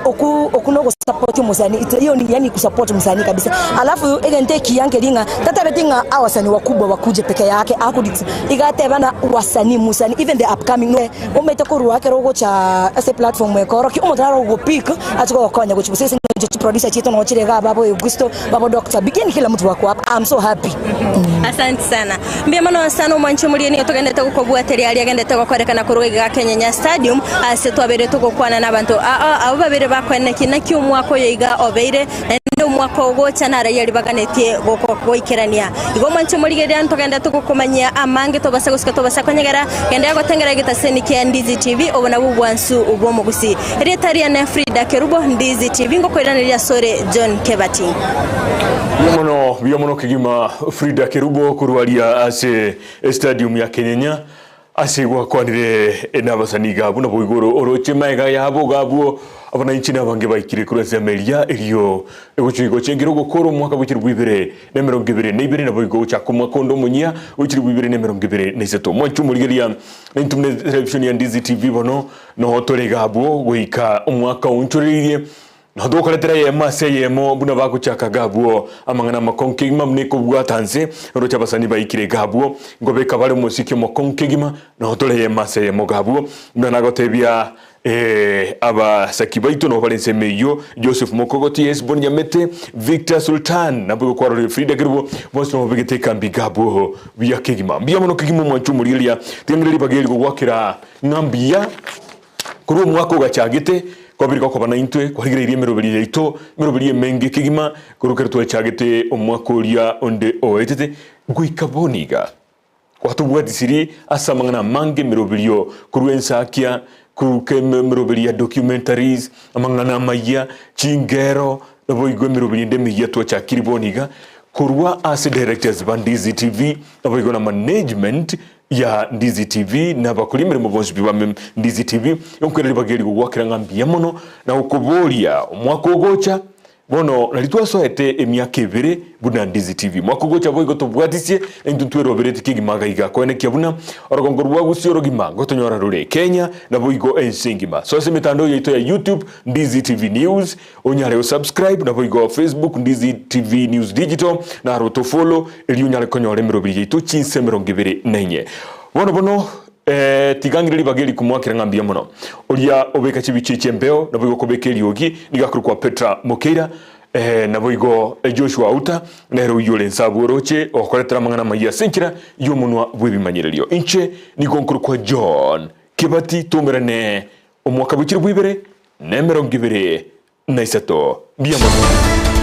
oku oku nogosupport omosanii hiyo ni yaani kusupport msanii kabisa alafu egento ekiya nkeri ng'a tatabeti ng'a abasanii wakubwa wakuje peke yake akudi Iga ateba na wasanii musanii even the upcoming no omanyete korwa ekero ogocha ase platform ekorokia omonto naro ogopick ache gogokonya gochia gose ase eng'encho chiproducer chiaito noo chire igaa babo Augusto babo Doctor Big yani kila mtu wako hapa I'm so happy. Asante sana. Mbuya mono sana omwanchi omoria nigo togendete gokobwateria aria agendete gokorekana korwa iga Kenyenya Stadium ase twabeire togokwana nabanto aa abwo babere bakoeneki naki omwaka oyo iga obeire Naende omwaka ogocha naraia ribaganetie goikerania. Igo omwanche omorigereria ntogende togokomanyia amange tobasa gosika tobasa konyegera, genderera gotengera egetaseni kia Ndizi TV, obo nabwo obwansu bw'omogusii. Erieta riane Frida Kerubo, Ndizi TV, ngokoiraneria asore John Kebati. Buya mono, buya mono kegima Frida Kerubo korwa aria ase estadium ya Kenyenya Ase gwakwanire nabasani iga abwo naboigo oroche magega yabo iga abwo abananchi nabange baikire korwa ensemo eria erio egochia gochengera ogokora omwaka bwe chilifu 2022 naboigo gochaka omwaka onde omonyia bwe chilifu 2023. Mwanche omorigereria naintwe buna etelevishoni ya Ndizi TV bono noho tore iga abwo goika omwaka oonchoreirie Na tokoretera eyemo ase eyemo buna bagochaka iga abwo amang'ana amakong'u kegima buna ekobwata nse, oroche abasani baikire iga abwo, nkobeka bare omosiki omokong'u kegima, nao tore eyemo ase eyemo iga abwo, buna nagotebia abasaki baito nabo bare ensemo eyio, Joseph Mokogoti, Hesbon Nyamete, Victor Sultan, naboigo kwarorire Frida Kerubo, bonsi nabo babegete ekambi iga abwo buya kegima. Mbuya mono kegima omwancho omorigereria, tiga ng'ire ribaga eri gogwakera ng'a mbuya. Korwa omwaka ogachagete, kwabire gokoba naintwe, kwarigereirie emeroberio yaito, emeroberio emenge kegima, korwa ekero twachagete omwaka oria onde oetete, goika bono iga. Gwatobwatisirie ase amang'ana amange emeroberio korwa ensakia, korwa emeroberio ya documentaries, amang'ana amayia, chingero, naboigo emeroberio ende emeyia twachakire bono iga, korwa ase directors ba Ndizi TV, naboigo na management ya Ndizi TV na abakori emeremo bonsi pi ba Ndizi TV, nkwera ribaga eri gogwakera ng'a mbuya mono na gokoboria omwaka ogocha bono nari twasoete emiaka ebere buna Ndizi TV. Mwaka ogocha boigo tobwatisie na intwe ntwerobereti kegima iga iga koenekia buna orogongo rwa Gusii orogima ngotonyora rore Kenya naboigo ense engima. Soa ase emetandao yaito ya YouTube Ndizi TV News Onyare go subscribe naboigo Facebook Ndizi TV News Digital naro to follow erio onyare konyora emeroberi yaito chinsa 24. Bono bono eh, tiga ng'ire ribaga eri komoakera ng'a mbuya mono. Oria obeka chibicha echi embeo, naboigo okobeka eriogi, nigo akorokwa Petra Mokeira, eh, naboigo Joshua Auta, nere oyio ore inse abwo oroche, ogokoretera amang'ana amayia ase enchera y'omonwa bw'ebimanyererio. Inche nigo nkorokwa John Kebati, toumerane omwaka bw'echilifu ibere na emerongo ebere na isato. Mbuya mono.